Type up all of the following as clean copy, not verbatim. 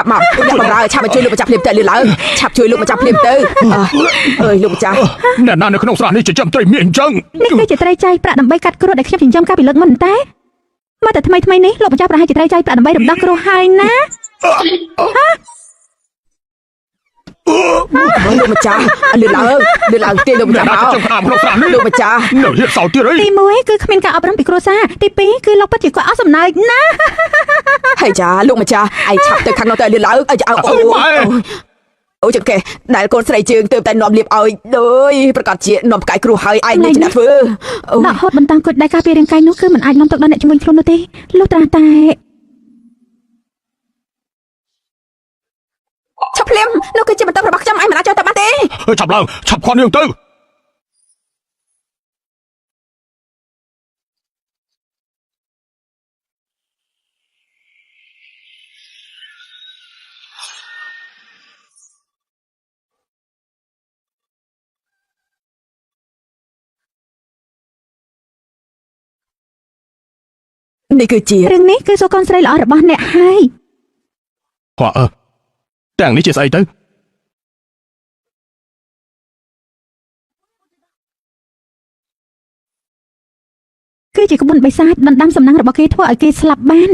ប់មកអ្នកបម្រើឆាប់មកជួយលោកម្ចាស់ភ្លាមទៅលឿនឡើងឆាប់ជួយលោកម្ចាស់ភ្លាមទៅអើយលោកម្ចាស់ អ្នកណានៅក្នុងស្រះនេះចិញ្ចឹមត្រីមាសអញ្ចឹង នេះគឺជាត្រីចៃប្រាក់ដើម្បីកាត់គ្រោះដែលខ្ញុំចិញ្ចឹមកាលពីលើកមុនតែមកតែថ្មីថ្មីនេះលោកម្ចាស់ប្រហែលជាត្រីចៃប្រាក់ដើម្បីរំដោះគ្រោះហើយណា លោកម្ចាស់លឿនឡើងលឿនឡើងទេលោកម្ អ្នក ចាស់មក ណាចិញ្ចឹមក្តាមក្នុងស្រះនេះ លោកម្ចាស់ នៅរៀបសោទៀតអី ទី1គឺគ្មានការអប់រំពីគ្រួសារទី2គឺលោកពិតជាគាត់អស់សំណើចណាស់ ហើយចាលោកម្ចាស់ឯងឆាប់ទៅខាងនោះទៅលឿនឡើងអើយអូអូចង្កេះដែលកូនស្រីជើងទៅតែនាំលៀបឲ្យដូចប្រកាសជានាំផ្កាយគ្រោះហើយឯងនេះជាអ្នកធ្វើអូ ដកហូតបន្តឹងគុជដែលការពាររាងកាយនោះគឺមិនអាចនាំទុកដល់អ្នកជំនួញខ្លួននោះទេលុះត្រាតែ ឆាប់ភ្លាមនោះគឺជាបន្ទប់របស់ខ្ញុំឯងមិនអាចចូលទៅបានទេ ឆាប់ឡើងឆាប់ខន់យើងទៅ នេះគឺជា រឿងនេះគឺសូកូនស្រីល្អរបស់អ្នកហើយ ហ่าអើទាំងនេះជាស្អីទៅ គឺជាក្បួនបិសាចដណ្ដើមសំណាងរបស់គេធ្វើឲ្យគេស្លាប់បាន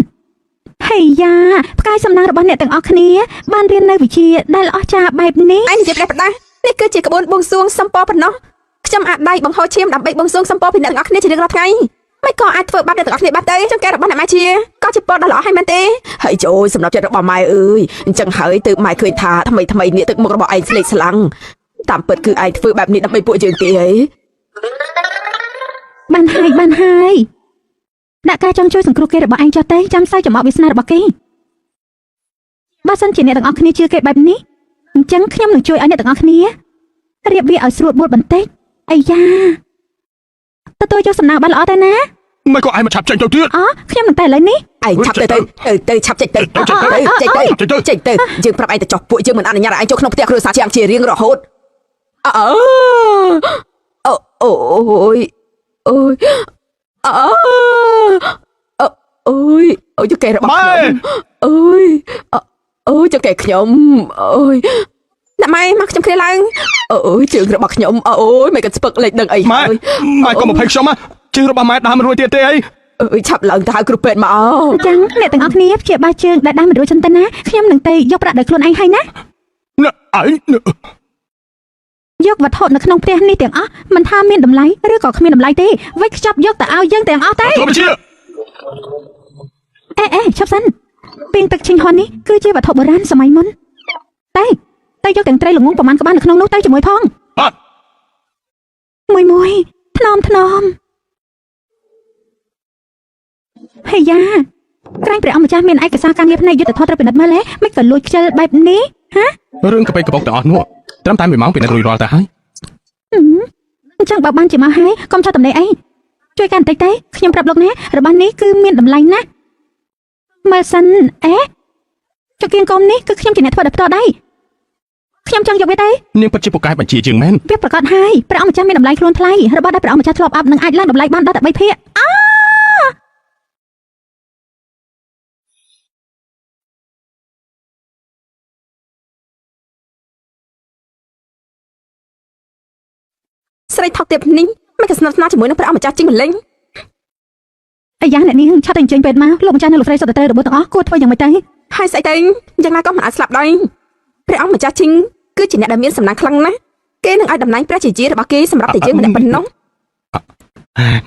ហើយយ៉ាផ្កាយសំណាងរបស់អ្នកទាំងអស់គ្នាបានរៀននៅវិជ្ជាដែលអស្ចារ្យបែបនេះ ឯងនិយាយផ្ដេសផ្ដាស់នេះគឺជាក្បួនបួងសួងសំពរប៉ុណ្ណោះខ្ញុំអាចដៃបង្ហូរឈាមដើម្បីបួងសួងសំពរពីអ្នកទាំងអស់គ្នាជារៀងរាល់ថ្ងៃមិនក៏អាចធ្វើបាបអ្នកទាំងអស់គ្នាបានទេចង្កេះរបស់អ្នកម៉ែជាក៏ជាពរដ៏ល្អហើយមែនទេហើយចូលសម្រាប់ចិត្តរបស់ម៉ែអើយអញ្ចឹងហើយទើបម៉ែឃើញថាថ្មីថ្មីនេះទឹកមុខរបស់ឯងស្លេកស្លាំងតាមពិតគឺឯងធ្វើបែបនេះដើម្បីពួកយើងទេហី បានហើយបានហើយដាក់ការចង់ជួយសង្គ្រោះគេរបស់ឯងចុះទៅចាំសើចំអកវាសនារបស់គេបើសិនជាអ្នកទាំងអស់គ្នាជឿគេបែបនេះអញ្ចឹងខ្ញុំនឹងជួយឲ្យអ្នកទាំងអស់គ្នារៀបវាឲ្យស្រួលបួលបន្តិចអាយ៉ាទទួលយកសំណាងបានល្អទៅណា មិនក៏ឯងមកឆាប់ចេញទៅទៀត អូខ្ញុំនឹងតែឥឡូវនេះ ឯងឆាប់ទៅទៅទៅទៅឆាប់ចេញទៅ ទៅចេញទៅ ចេញទៅ ចេញទៅ ចេញទៅយើងប្រាប់ឯងទៅចុះពួកយើងមិនអនុញ្ញាតឲ្យឯងចូលក្នុងផ្ទះគ្រួសារជាងជារៀងរហូតអើអូអូយអូយអើអូយអូយចង្កេះរបស់ ម៉ែ ខ្ញុំអូយអូយចង្កេះខ្ញុំអូយអ្នកម៉ែមកខ្ញុំគ្រាឡើងអូយជើងរបស់ខ្ញុំអូយមិនក៏ស្ពឹកលេចដឹងអី ម៉ែ ហើយ ម៉ែកុំមកភ័យខ្ញុំណាជើងរបស់ម៉ែដើរមិនរួចទៀតទេអី អើយឆាប់ឡើងទៅហៅគ្រូពេទ្យមក អញ្ចឹងអ្នកទាំងអស់គ្នាព្យាបាលជើងដែលដើរមិនរួចសិនទៅណាខ្ញុំនឹងទៅយកប្រាក់ដោយខ្លួនឯងហើយណា អ្នកឯង យកវត្ថុនៅក្នុងផ្ទះនេះទាំងអស់មិនថាមានតម្លៃឬក៏គ្មានតម្លៃទេវេចខ្ចប់យកទៅឲ្យយើងទាំងអស់ទេ ធ្វើជា អេអេឈប់សិនពីងទឹកឈិញហន់នេះគឺជាវត្ថុបុរាណសម័យមុនតែតែយកទាំងត្រីល្ងងប្រមាណក្បាលនៅក្នុងនោះទៅជាមួយផង អត់ មួយមួយថ្នមថ្នមហេយ៉ាក្រែងព្រះអង្គម្ចាស់មានឯកសារការងារផ្នែកយុទ្ធធម៌ត្រូវពិនិត្យមើលហ៎មិនក៏លួចខ្ជិលបែបនេះហ៎ រឿងកប៉ិកកប៉ុកទាំងអស់នោះត្រឹមតែ1ម៉ោងពិនិត្យរួចរាល់ទៅហើយ អញ្ចឹងបើបានជាមកហើយកុំចោលតំណែងអីជួយកាន់បន្តិចទេខ្ញុំប្រាប់លោកណារបស់នេះគឺមានតម្លៃណាស់មើលសិនអេចុកគៀងកុំនេះគឺខ្ញុំជាអ្នកធ្វើដោយផ្ទាល់ដៃខ្ញុំចង់យកវាទេ នាងពិតជាពូកែបញ្ជាជាងមែន វាប្រកាសហើយព្រះអង្គម្ចាស់មានតម្លៃខ្លួនថ្លៃរបស់ដែលព្រះអង្គម្ចាស់ធ្លាប់អាប់នឹងអាចឡើងតម្លៃបានដល់តែ3ភាគអ ស្រីថោកទាបនេះមិនក៏ស្និទ្ធស្នាលជាមួយនឹងព្រះអង្គម្ចាស់ជាងម្លេង អាយ៉ាអ្នកនាងឆាប់តែអញ្ជើញពេទ្យមកលោកម្ចាស់និងលោកស្រីសុទ្ធតែត្រូវរបួសទាំងអស់គួរធ្វើយ៉ាងម៉េចទៅ ហើយស្អីទៅយ៉ាងណាក៏មិនអាចស្លាប់ដែរព្រះអង្គម្ចាស់ជីងគឺជាអ្នកដែលមានសំណាងខ្លាំងណាស់គេនឹងឲ្យតំណែងព្រះជាជារបស់គេសម្រាប់តែយើងម្នាក់ប៉ុណ្ណោះ អើយ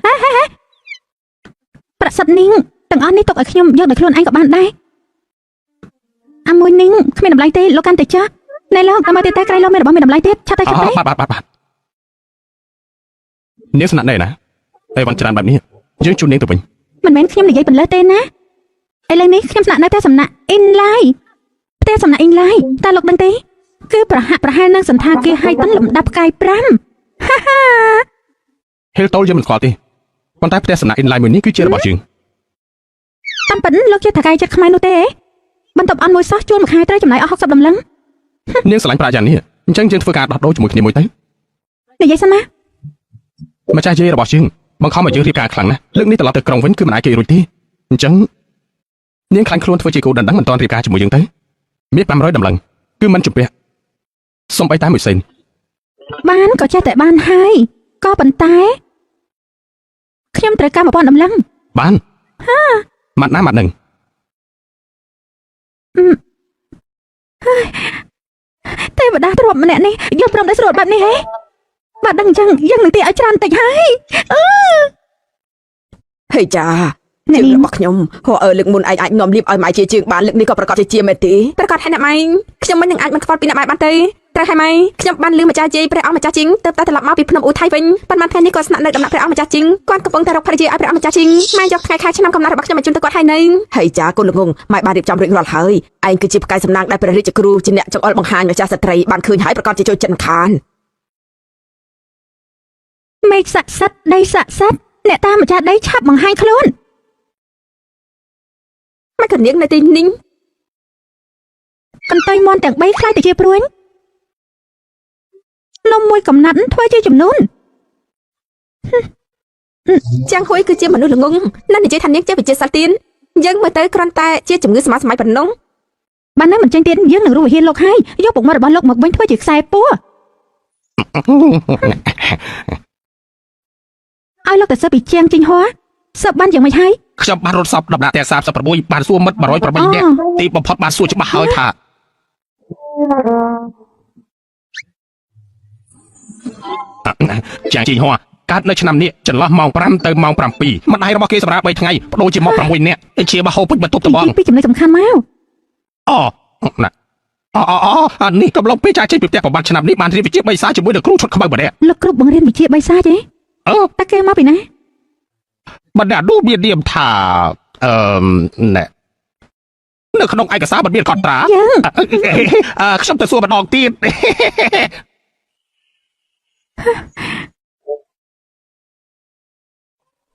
ហេហេហេប្រសិទ្ធនាងទាំងអស់នេះទុកឲ្យខ្ញុំយកដោយខ្លួនឯងក៏បានដែរអាមួយនាងគ្មានតម្លៃទេលោកកាន់តែចាស់ណែលោកតាមមកទៀតតែក្រៃលោកមានរបស់មានតម្លៃទៀតឆាប់តែឆាប់តែ បាទបាទបាទបាទនាងស្នាក់នៅណាអីវ៉ាន់ច្រើនបែបនេះយើងជូននាងទៅវិញ មិនមែនខ្ញុំនិយាយបន្លឺទេណាឥឡូវនេះខ្ញុំស្នាក់នៅផ្ទះសំណាក់អ៊ីនឡាយផ្ទះសំណាក់អ៊ីនឡាយតើលោកដឹងទេគឺប្រហាក់ប្រហែលនឹងសន្តាគារហៃតុនលំដាប់ផ្កាយ5ហាហា ហេលតូលយើងមិនស្គាល់ទេប៉ុន្តែផ្ទះសំណាក់អ៊ីនឡាយមួយនេះគឺជារបស់យើង តាមពិតលោកជាថកែចិត្តខ្មែរនោះទេបន្ទប់អន់មួយសោះជួលមួយខែត្រូវចំណាយអស់60តម្លឹង នាងស្រឡាញ់ប្រាក់យ៉ាងនេះអញ្ចឹងយើងធ្វើការដោះដូរជាមួយគ្នាមួយទៅ និយាយសិនណា ម្ចាស់យាយរបស់យើង បង្ខំឲ្យយើងរៀបការខ្លាំងណាស់លើកនេះត្រឡប់ទៅក្រុងវិញគឺមិនអាចគេរួចទេអញ្ចឹងនាងខ្លាញ់ខ្លួនធ្វើជាគូដណ្ដឹងមិនទាន់រៀបការជាមួយយើងទៅមាន500តម្លឹងគឺមិនជំពាក់សំបីតែមួយសេន បានក៏ចេះតែបានហើយក៏ប៉ុន្តែខ្ញុំត្រូវការ1000តម្លឹង បានម៉ាត់ណាម៉ាត់នឹង ទេវតាទ្រព្យម្នាក់នេះយល់ព្រមដោយស្រួលបែបនេះហេបាទដឹងអញ្ចឹងយើងនឹងទាឲ្យច្រើនតិចហើយអឺ ហេចា អ្នកនាង ជើងរបស់ខ្ញុំហៅអើលើកមុនឯងអាចនាំលៀបឲ្យម៉ែជាជើងបានលើកនេះក៏ប្រកាសជាជាមែនទេប្រកាសហើយអ្នកម៉ែខ្ញុំមិននឹងអាចមិនខ្វល់ពីអ្នកម៉ែបានទេត្រូវហើយម៉ែខ្ញុំបានលឺម្ចាស់ជ័យព្រះអង្គម្ចាស់ជីងទៅតែត្រឡប់មកពីភ្នំអ៊ូថៃវិញប៉ុន្មានថ្ងៃនេះគាត់ស្នាក់នៅដំណាក់ព្រះអង្គម្ចាស់ជីងគាត់កំពុងតែរកភរិយាឲ្យព្រះអង្គម្ចាស់ជីងម៉ែយកថ្ងៃខែឆ្នាំកំណត់របស់ខ្ញុំមកជូនទៅគាត់ហើយនៅហើយចាកូនល្ងងម៉ែបានរៀបចំរួចរាល់ហើយឯងគឺជាផ្កាយសំណាងដែលព្រះរាជគ្រូជាអ្នកចង្អុលបង្ហាញម្ចាស់ស្ត្រីបានឃើញហើយប្រកាសជាចូលចិត្តមិនខាន មេឃស័ក្តិសិទ្ធិដីស័ក្តិសិទ្ធិអ្នកតាមម្ចាស់ដីឆាប់បង្ហាញខ្លួន ម៉ែក៏នាងនៅទីនេះ កន្ទុយមន់ទាំង3ខ្លាយទៅជាព្រួញនំមួយកំណាត់ធ្វើជាចំនួន ចាំងហ៊ុយគឺជាមនុស្សល្ងងណាស់និយាយថានាងចេះវិជាសាស្ត្រទៀនយើងមើលទៅគ្រាន់តែជាជំងឺស្មារតីប៉ុណ្ណឹង បានណាមិនចេញទៀតយើងនឹងរស់វិហារលោកហើយយកពុកមាត់របស់លោកមកវិញធ្វើជាខ្សែពួរឲ្យលោកទៅសើពីជាងជីងហួរសើបានយ៉ាងម៉េចហើយ ខ្ញុំបានរត់សពដំណាក់ទាំង36បានសួរមិត្ត108នាក់ទីបំផុតបានសួរច្បាស់ហើយថាចាងជីងហួរកើតនៅឆ្នាំនេះចន្លោះម៉ោង5ទៅម៉ោង7ម្ដាយរបស់គេសម្រាប់3ថ្ងៃបដូរជាមក6នាក់ជាមហូបពេជ្របន្ទប់ត្បង និយាយពីចំណុចសំខាន់មក អូណាអូអូអូអានេះកំឡុងពេលចាចេញពីផ្ទះប្រហែលឆ្នាំនេះបានរៀនវិជ្ជា3សាជាមួយនឹងគ្រូឈុតខ្មៅម្នាក់ លោកគ្រូបង្រៀនវិជ្ជាបីសាចទេ អឺ តើគេមកពីណា បណ្ដានោះមាននាមថាអឺណែនៅក្នុងឯកសារមិនមានកត់ត្រា យើង អឺខ្ញុំទៅសួរម្ដងទៀត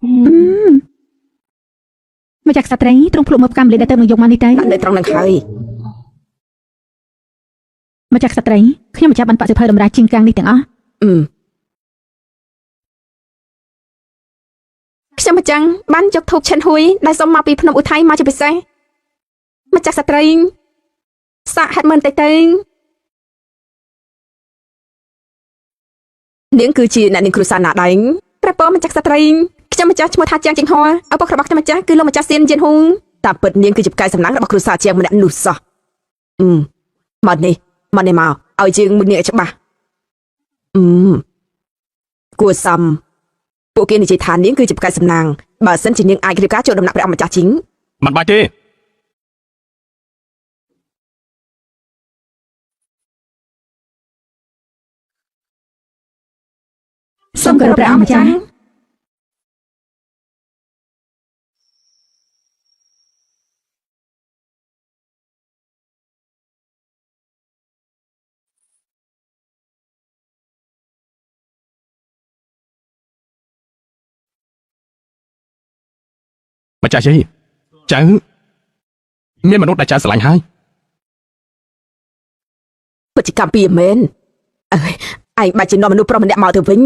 អឺម្ចាស់ក្សត្រីទ្រង់ភ្លុកមើលផ្កាម្លិះដែលទៅនឹងយកមកនេះទៅ ដាក់នៅត្រង់នឹងហើយ ម្ចាស់ក្សត្រីខ្ញុំម្ចាស់បានបាក់សិភៅតម្រាជាងកាងនេះទាំងអស់ អឺខ្ញុំម្ចាំងបានយកធូបឈិនហ៊ុយដែលសុំមកពីភ្នំឧថៃមកជាពិសេសម្ចាស់ស្ត្រីសាកហាត់មើលបន្តិចទៅនាងគឺជាអ្នកនាងគ្រួសារណាដែងព្រះពរម្ចាស់ស្ត្រីខ្ញុំម្ចាស់ឈ្មោះថាជាងជីងហួរឪពុករបស់ខ្ញុំម្ចាស់គឺលោកម្ចាស់សៀនយៀនហ៊ុងតាមពិតនាងគឺជាផ្កាយសំណាងរបស់គ្រួសារជាងម្នាក់នោះសោះអឺមកនេះមកនេះមកឲ្យជាងមួយនាងឲ្យច្បាស់អឺ គួរសមពួកគេនិយាយថានាងគឺជាផ្កាយសំណាងបើសិនជានាងអាចរៀបការចូលដំណាក់ព្រះអង្គម្ចាស់ជីង មិនបាច់ទេ សូមគោរពព្រះអង្គម្ចាស់ ម្ចាស់យាយចៅមានមនុស្សដែលចៅស្រឡាញ់ហើយ ពិតជាកម្មពីមែនអើយឯងបាច់ជានាំមនុស្សប្រុសម្នាក់មកទៅវិញ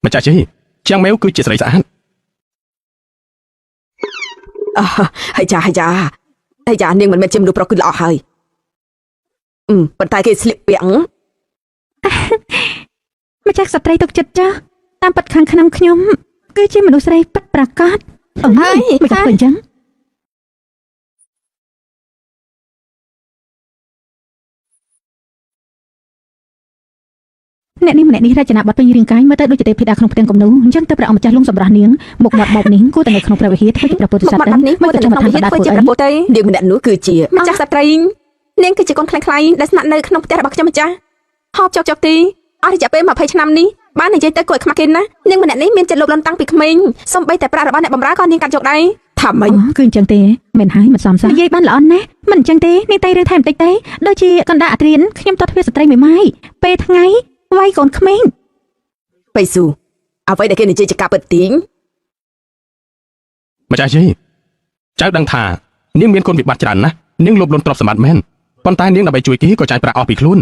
ម្ចាស់យាយជាងមែវគឺជាស្រីស្អាត អើហើយចាហើយចាហើយចានាងមិនមែនជាមនុស្សប្រុសគឺល្អហើយអឺប៉ុន្តែគេស្លៀកពាក់ ម្ចាស់ក្សត្រីទុកចិត្តចាស់តាមពិតខាងក្នុងខ្ញុំគឺជាមនុស្សស្រីពិតប្រាកដអើយមិនក៏ធ្វើអញ្ចឹងអ្នកនេះម្នាក់នេះរចនាបថពេញរាងកាយមើលទៅដូចជាទេពធីតាក្នុងផ្ទាំងគំនូរអញ្ចឹងទៅព្រះអង្គម្ចាស់លងសម្រស់នាងមុខមាត់បោបនាងគួរតែនៅក្នុងព្រះវិហារធ្វើជាព្រះពោធិ មុខ សត្វ មាត់បែបនេះ មិន មកទៅ ទៅក្នុង ក្នុង ឋាន វិហារ បដាធ្វើ ធ្វើជា អី ព្រះពុទ្ធទេនាងម្នាក់នោះគឺជាម្ចាស់ស្ត្រីនាងគឺជាកូនខ្លាំងៗដែលស្នាក់នៅក្នុងផ្ទះរបស់ខ្ញុំម្ចាស់ហូបចុកចុកទីអស់រយៈពេល20ឆ្នាំនេះបាននិយាយទៅគួរឲ្យខ្មាស់គេណាស់នាងម្នាក់នេះមានចិត្តលោភលន់តាំងពីក្មេងសូម្បីតែប្រាក់របស់អ្នកបម្រើក៏នាងកាត់យកដែរថាម៉េច អូគឺអញ្ចឹងទេមិនហើយមិនសមសោះនិយាយបានល្អណាស់មិនអញ្ចឹងទេនាងតែរឿងថែមបន្តិចទេដូចជាកណ្ដាលអាត្រៀនខ្ញុំតទ្វាស្ត្រីមួយម៉ាយពេលថ្ងៃវាយកូនក្មេង បៃស៊ូអ្វីដែលគេនិយាយជាការពិតទីង ម្ចាស់យាយចៅដឹងថានាងមានគុណវិបត្តិច្រើនណាស់នាងលោភលន់ទ្រព្យសម្បត្តិមែនប៉ុន្តែនាងដើម្បីជួយគេក៏ចាយប្រាក់អស់ពីខ្លួន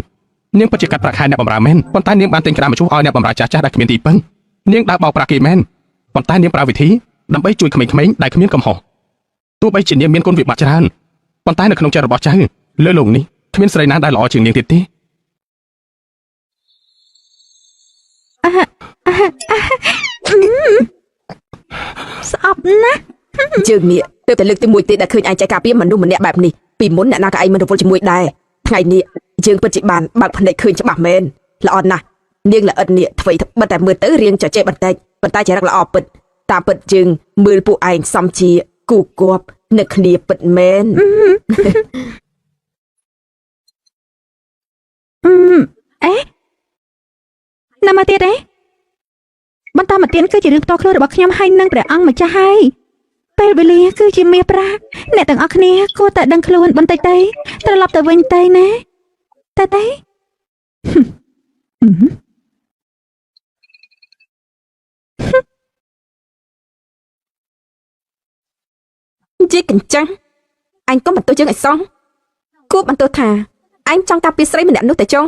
នាងពិតជាកាត់ប្រាក់ខែអ្នកបម្រើមែនប៉ុន្តែនាងបានទិញក្តារមឈូសឲ្យអ្នកបម្រើចាស់ៗដែលគ្មានទីពឹងនាងដើរបោកប្រាស់គេមែនប៉ុន្តែនាងប្រើវិធីដើម្បីជួយក្មេងៗដែលគ្មានកំហុសទោះបីជានាងមានគុណវិបត្តិច្រើនប៉ុន្តែនៅក្នុងចិត្តរបស់ចៅលើលោកនេះគ្មានស្រីណាដែលល្អជាងនាងទៀតទេ ស្អប់ណាស់ ជើងនេះទើបតែលើកទី1ទេដែលឃើញឯងចែកការពារមនុស្សម្នាក់បែបនេះពីមុនអ្នកណាក៏ឯងមិនរវល់ជាមួយដែរថ្ងៃនេះយើងពិតជាបានបើកភ្នែកឃើញច្បាស់មែនល្អណាស់នាងល្អិតនេះអ្វីត្បិតតែមើលទៅរៀងចចេះបន្តិចប៉ុន្តែចរិតល្អពិតតាមពិតយើងមើលពួកឯងសំជាគូគប់នឹកគ្នាពិតមែន អឺអេណាមកទៀតទេបន្តមកទៀតគឺជារឿងផ្ទាល់ខ្លួនរបស់ខ្ញុំហើយនឹងព្រះអង្គម្ចាស់ហើយពេលវេលាគឺជាមាសប្រាក់អ្នកទាំងអស់គ្នាគួរតែដឹងខ្លួនបន្តិចទៅត្រឡប់ទៅវិញទៅណាតែទេហឹមហឹម ជាកញ្ចាំងអញក៏មិនទោសយើងឲ្យសោះគួបបន្ទោសថាអញចង់ការពារស្រីម្នាក់នោះតែចុង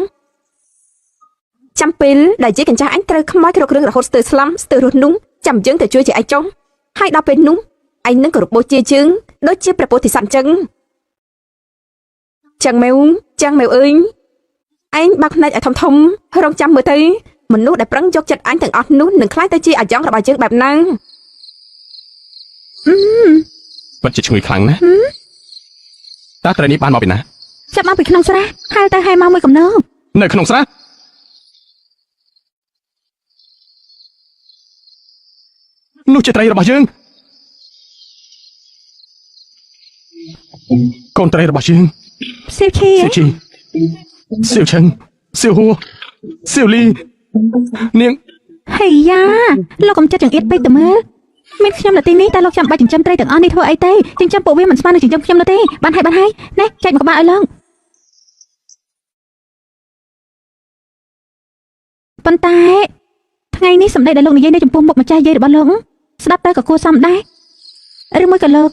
ចាំពេលដែលជាកញ្ចាស់អញត្រូវខ្មោចគ្រប់រឿងរហូតស្ទើរស្លំស្ទើររស់នោះចាំយើងទៅជួយជាឯងចុងហើយដល់ពេលនោះឯងនឹងក៏របួសជាជើងដូចជាព្រះពោធិសត្វអញ្ចឹងចឹងមែវចឹងមែវអើយឯងបើកភ្នែកឲ្យធំធំរងចាំមើលទៅមនុស្សដែលប្រឹងយកចិត្តអញទាំងអស់នោះនឹងក្លាយទៅជាអាយ៉ងរបស់យើងបែបហ្នឹង ពិតជាឈ្ងុយខ្លាំងណាស់តើត្រីនេះបានមកពីណា ចាប់មកពីក្នុងស្រះហែលទៅហែលមកមួយកំណោ នៅក្នុងស្រះនោះជាត្រីរបស់យើងកូនត្រីរបស់យើង សៀវឈី សៀវជីសៀវឆឹងសៀវហួសៀវលីនាង ហេយ៉ាលោកកំចិត្តចង្អៀតពេកទៅមើលមានខ្ញុំនៅទីនេះតែលោកចាំបាច់ចិញ្ចឹមត្រីទាំងអស់នេះធ្វើអីទេចិញ្ចឹមពួកវាមិនស្មើនឹងចិញ្ចឹមខ្ញុំនោះទេបានហើយបានហើយណែចែកមកក្បាលឲ្យលោកប៉ុន្តែថ្ងៃនេះសម្ដីដែលលោកនិយាយនៅចំពោះមុខម្ចាស់យាយរបស់លោកស្ដាប់ទៅក៏គួរសមដែរឬមួយក៏លោក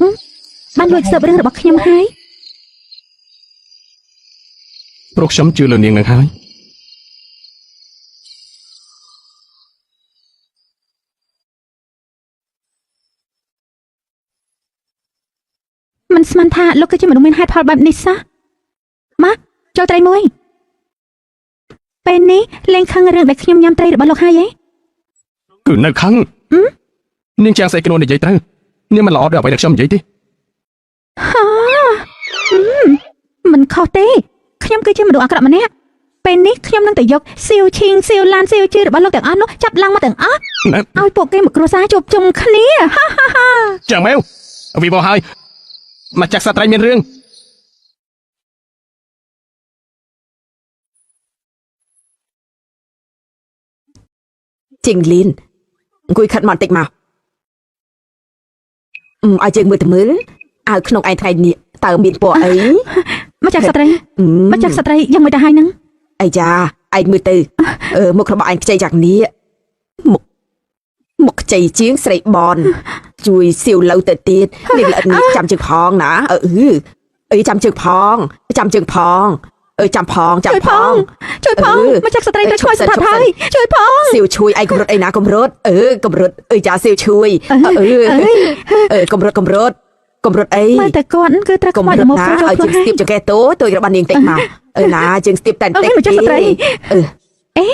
បានលួចស៊ើបរឿងរបស់ខ្ញុំហើយ ព្រោះខ្ញុំជឿលើនាងនឹងហើយ មិនស្មានថាលោកគឺជាមនុស្សមានហេតុផលបែបនេះសោះមកចូលត្រីមួយពេលនេះលែងខឹងរឿងដែលខ្ញុំញ៉ាំត្រីរបស់លោកហើយហ៎ គឺនៅខឹងនាងចាំងស្អីខ្លួននិយាយត្រូវនាងមិនល្អដូចអ្វីដែលខ្ញុំនិយាយទេ ហាមិនខុសទេខ្ញុំគឺជាមនុស្សអាក្រក់ម្នាក់ពេលនេះខ្ញុំនឹងទៅយកសៀវឈីងសៀវឡានសៀវជឺរបស់លោកទាំងអស់នោះចាប់ឡើងមកទាំងអស់ ណែ ឲ្យពួកគេមកគ្រួសារជួបជុំគ្នាហាហាហា ចាំងមែវវីបោហើយម្ចាស់សត្វត្រីមានរឿង ជីងលីនអង្គុយខិតមកបន្តិចមកអឺឲ្យយើងមើលទៅមើលអាវក្នុងឯងថ្ងៃនេះតើមានពណ៌អី ម្ចាស់ស្ត្រី អឺ ម្ចាស់ស្ត្រីយ៉ាងមិនទៅហើយនឹង អីចាឯងមើលទៅអឺមុខរបស់ឯងខ្ចីយ៉ាងនេះមុខមុខខ្ចីជាងស្រីបន ជួយសៀវឡូវទៅទៀតនេះល្អិតនេះចាំជើងផងណាអឺអឺចាំជើងផងចាំជើងផងអឺចាំផងចាំផង ជួយផង អឺ ម្ចាស់ស្ត្រីត្រូវឆ្លើយស្ថាប់ហើយជួយផង សៀវឈួយឯងកម្រុតអីណាកម្រុតអឺកម្រុតអឺចាសៀវឈួយអឺអឺកម្រុតកម្រុតកម្រុតអី មើលតែគាត់គឺត្រូវ កុំ ខ្មោច រត់ណា មកចូល ឲ្យ ខ្លួនហើយ ជើងស្ទាបចង្កេះតូតូចរបស់នាងតិចមកអឺណាជើងស្ទាបតែបន្តិច អើយម្ចាស់ស្ត្រី អឺ អេ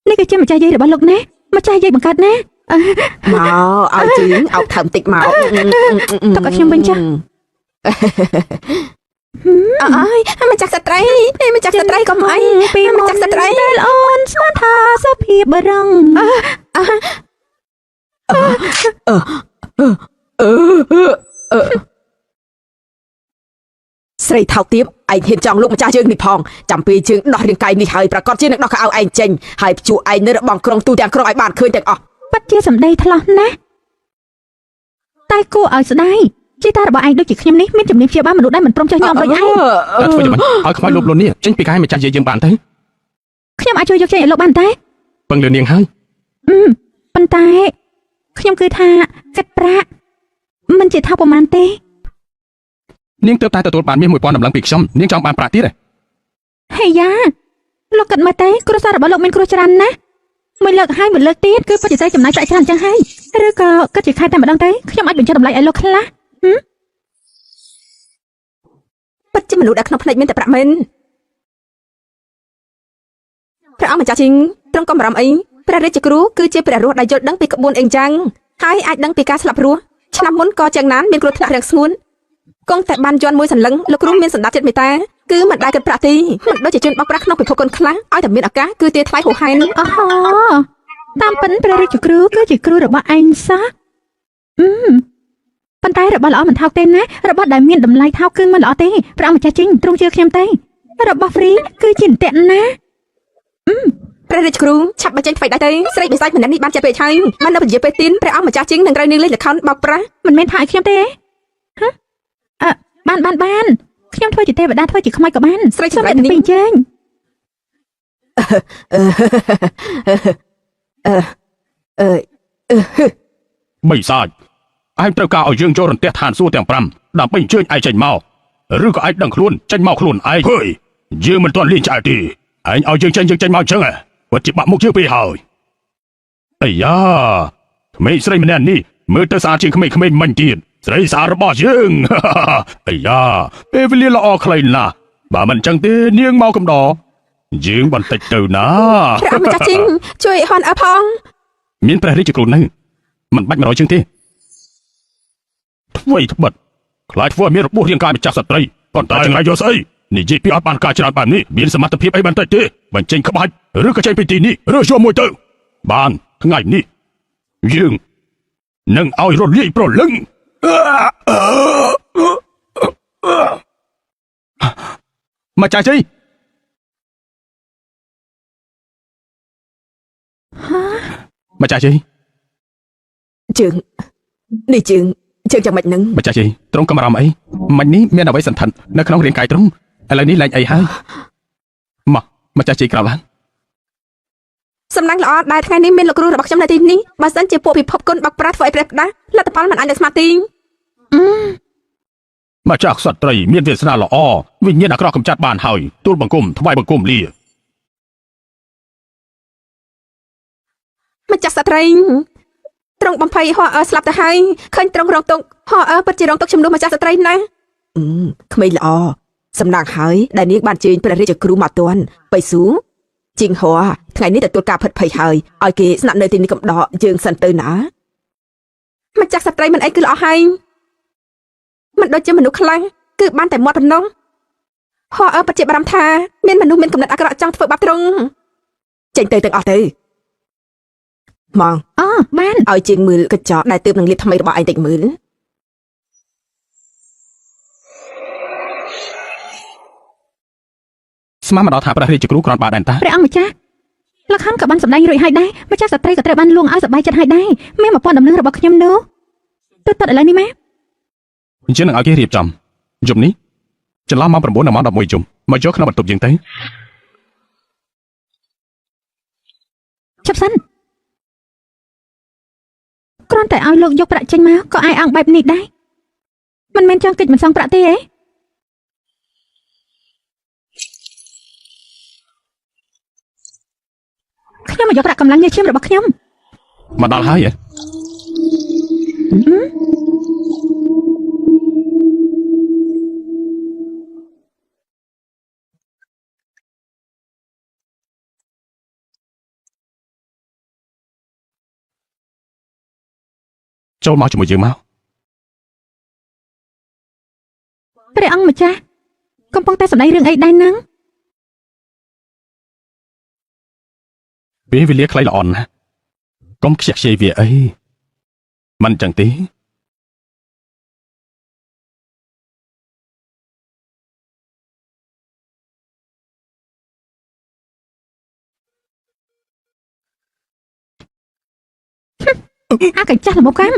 នេះគឺជាម្ចាស់យាយរបស់លោកណាម្ចាស់យាយបង្កើតណា មកឲ្យជើងអោបថើមតិចមក ទុកឲ្យខ្ញុំវិញចាស់ អើយម្ចាស់ស្ត្រីម្ចាស់ស្ត្រីកុំអី ពី ម្ចាស់ស្ត្រី ដែលអូនស្មានថាសុភាពបរង អឺអឺស្រីថោកទាបឯងហ៊ានចង់លោកម្ចាស់យើងនេះផងចាំពេលជើងដោះរាងកាយនេះហើយប្រកាសជានឹងដោះខោអាវឯងចេញហើយព្យួរឯងនៅរបងក្រុងទូទាំងក្រុងឲ្យបានឃើញទាំងអស់ ពិតជាសម្ដីថ្លោះណាស់តែគួរឲ្យស្ដាយជីតារបស់ឯងដូចជាខ្ញុំនេះមានជំនាញព្យាបាលមនុស្សដែលមិនព្រមចុះញោមដូចឯង តើធ្វើយ៉ាងម៉េចឲ្យខ្មោចលុបលុននេះចេញពីកាយម្ចាស់យាយយើងបានទៅ ខ្ញុំអាចជួយយកចេញឲ្យលោកបានតែ ពឹងលើនាងហើយ អឺប៉ុន្តែខ្ញុំគឺថាគិតប្រាក់មិនជាថាប្រមាណទេ នាងទើបតែទទួលបានមាស1000តម្លឹងពីខ្ញុំនាងចង់បានប្រាក់ទៀតទេ ហេយ៉ា លោកគិតមើលទេគ្រួសាររបស់លោកមានគ្រោះច្រើនណាស់មួយលើកហើយមួយលើកទៀតគឺពិតជាត្រូវចំណាយប្រាក់ច្រើនចឹងហើយឬក៏គិតជាខែតែម្ដងទេខ្ញុំអាចបញ្ចុះតម្លៃឲ្យលោកខ្លះ ពិតជាមនុស្សដែលក្នុងភ្នែកមានតែប្រាក់មែនព្រះអង្គម្ចាស់ជីងទ្រង់កុំបារម្ភអីព្រះរាជគ្រូគឺជាព្រះរស់ដែលយល់ដឹងពីក្បួនអីចឹងហើយអាចដឹងពីការស្លាប់រស់ឆ្នាំមុនក៏ចឹងណានមានគ្រោះថ្នាក់រាំងស្ងួនគង់តែបានយន់មួយសន្លឹងលោកគ្រូមានសន្តាប់ចិត្តមេត្តាគឺមិនដែលគិតប្រាក់ទេមិនដូចជាជនបោកប្រាស់ក្នុងពិភពកូនខ្លះឲ្យតែមានឱកាសគឺទាថ្លៃហួសហេតុ អូហូតាមពិនព្រះរាជគ្រូគឺជាគ្រូរបស់ឯងសោះអឺមប៉ុន្តែរបស់ល្អមិនថោកទេណារបស់ដែលមានតម្លៃថោកគឺមិនល្អទេព្រះអង្គម្ចាស់ជីងទ្រង់ជឿខ្ញុំទេរបស់ហ្វ្រីគឺជាអន្ទាក់ណា ព្រះរាជគ្រូឆាប់បញ្ចេញថ្មីដែរទេស្រីបិសាចម្នាក់នេះបានចិត្តពេកហើយបាននៅពជាពេលទីនព្រះអង្គម្ចាស់ជីងនឹងត្រូវនាងលេងល្ខោនបោកប្រាស់ មិនមែនថាឲ្យខ្ញុំទេហ៎អឺបានបានបានខ្ញុំធ្វើជាទេវតាធ្វើជាខ្មោចក៏បាន ស្រី សូមអ្នក ចម្លែកនេះ ទាំងពីរអញ្ជើញ អឺអឺអឺ បីសាចឯងត្រូវការឲ្យយើងចូលរន្ទះឋានសួគ៌ទាំង5ដើម្បីអញ្ជើញឯងចេញមកឬក៏ឯងដឹងខ្លួនចេញមកខ្លួនឯងហេយយើងមិនទាន់លៀងឆ្អែតទេឯងឲ្យយើងចេញយើងចេញមកអញ្ចឹងហ៎ពិតជាបាក់មុខយើងពេកហើយអាយ៉ាក្មេងស្រីម្នាក់នេះមើលទៅស្អាតជាងក្មេងៗមិញទៀតស្រីស្អាតរបស់យើង អាយ៉ាពេលវេលាល្អខ្លីណាស់បើមិនអញ្ចឹងទេនាងមកកំដរយើងបន្តិចទៅណា ព្រះអង្គម្ចាស់ជីងជួយហនអើផង មានព្រះរាជគ្រូនៅមិនបាច់100ជាងទេថ្មីត្បិតខ្លាចធ្វើឲ្យមានរបួសរាងកាយម្ចាស់ស្ត្រីប៉ុន្តែចង្រៃយកស្អីនិយាយពីអត់បានការច្រើនបែបនេះមានសមត្ថភាពអីបន្តិចទេបញ្ចេញក្បាច់ឬក៏ចេញពីទីនេះឬយកមួយទៅបានថ្ងៃនេះយើងនឹងឲ្យរលាយប្រលឹងម្ចាស់ជ័យម្ចាស់ជ័យ ជើងនេះជើងជើងយ៉ាងម៉េចនឹង ម្ចាស់ជ័យត្រង់កំរំអីមិញនេះមានអ្វីសន្ធិដ្ឋនៅក្នុងរាងកាយត្រង់ឥឡូវនេះលែងអីហើយមកម្ចាស់ជ័យក្រោកឡើង សំណាងល្អដែលថ្ងៃនេះមានលោកគ្រូរបស់ខ្ញុំនៅទីនេះបើសិនជាពួកពិភពគុណបោកប្រាស់ធ្វើឲ្យព្រះផ្ដាស់លទ្ធផលមិនអាចនឹងស្មារតី ម្ចាស់ក្សត្រីមានវាសនាល្អវិញ្ញាណអាក្រក់កំចាត់បានហើយទូលបង្គំថ្វាយបង្គំលា ម្ចាស់ស្ត្រីត្រង់បំភ័យហោអើស្លាប់ទៅហើយឃើញត្រង់រងទុកហោអើពិតជារងទុកជំនួសម្ចាស់ស្ត្រីណាអឺក្មេងល្អសំណាងហើយដែលនាងបានជើញព្រះរាជគ្រូមកទាន់បៃស៊ូជីងហួរថ្ងៃនេះទទួលការផិតភ័យហើយឲ្យគេស្នាក់នៅទីនេះកំដរយើងសិនទៅណាម្ចាស់ស្ត្រីមិនអីគឺល្អហើយមិនដូចជាមនុស្សខ្លះគឺបានតែមាត់ប៉ុណ្ណោះហោអើពិតជាបារម្ភថាមានមនុស្សមានកំណត់អាក្រក់ចង់ធ្វើបាបត្រង់ចេញទៅទាំងអស់ទៅមក អូបាន ឲ្យជាងមើលកញ្ចក់ដែលទើបនឹងលាបថ្មីរបស់ឯងតិចមើល ស្មានមកដល់ថាព្រះរាជគ្រូគ្រាន់បើដែនតា ព្រះអង្គម្ចាស់លខោនក៏បានសម្ដែងរួចហើយដែរម្ចាស់ស្ត្រីក៏ត្រូវបានលួងឲ្យសប្បាយចិត្តហើយដែរមាន1000ដំណឹងរបស់ខ្ញុំនោះទៅតឥឡូវនេះម៉ែ អញ្ចឹងនឹងឲ្យគេរៀបចំយប់នេះចន្លោះម៉ោង9ដល់ម៉ោង11យប់មកយកក្នុងបន្ទប់យើងទៅ ឈប់សិនគ្រាន់តែឲ្យលោកយកប្រាក់ចេញមកក៏អាយអង្គបែបនេះដែរមិនមែនចង់កិច្ចមិនសងប្រាក់ទេហ៎ខ្ញុំមកយកប្រាក់កម្លាំងញើសឈាមរបស់ខ្ញុំ មកដល់ហើយហ៎ចូលមកជាមួយយើងមក ព្រះអង្គម្ចាស់កំពុងតែសម្ដែងរឿងអីដែរហ្នឹង ពេលវេលាខ្លីល្អណាស់កុំខ្ជះខ្ជាយវាអីមិនចឹងទេ អាកញ្ចាស់ល្មមកម្ម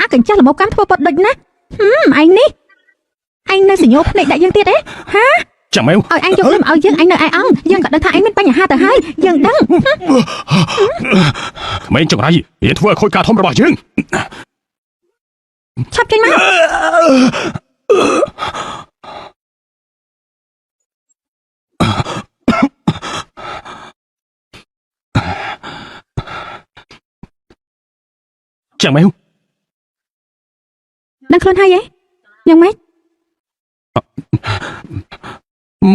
អាកញ្ចាស់ល្មមកម្មធ្វើប៉ុតដូចណាស់ហឹមឯងនេះឯងនៅសញ្ញោភ្នែកដាក់យើងទៀតទេ ចាំមែវ ឲ្យឯងយកលុយមកឲ្យយើងឯងនៅឯអង្គយើងក៏ដឹងថាឯងមានបញ្ហាទៅហើយយើងដឹង ក្មេងចង្រៃរៀនធ្វើឲ្យខូចការធំរបស់យើង ឆាប់ចេញមក ចាំងមែវ ដឹងខ្លួនហើយហ៎យ៉ាងម៉េច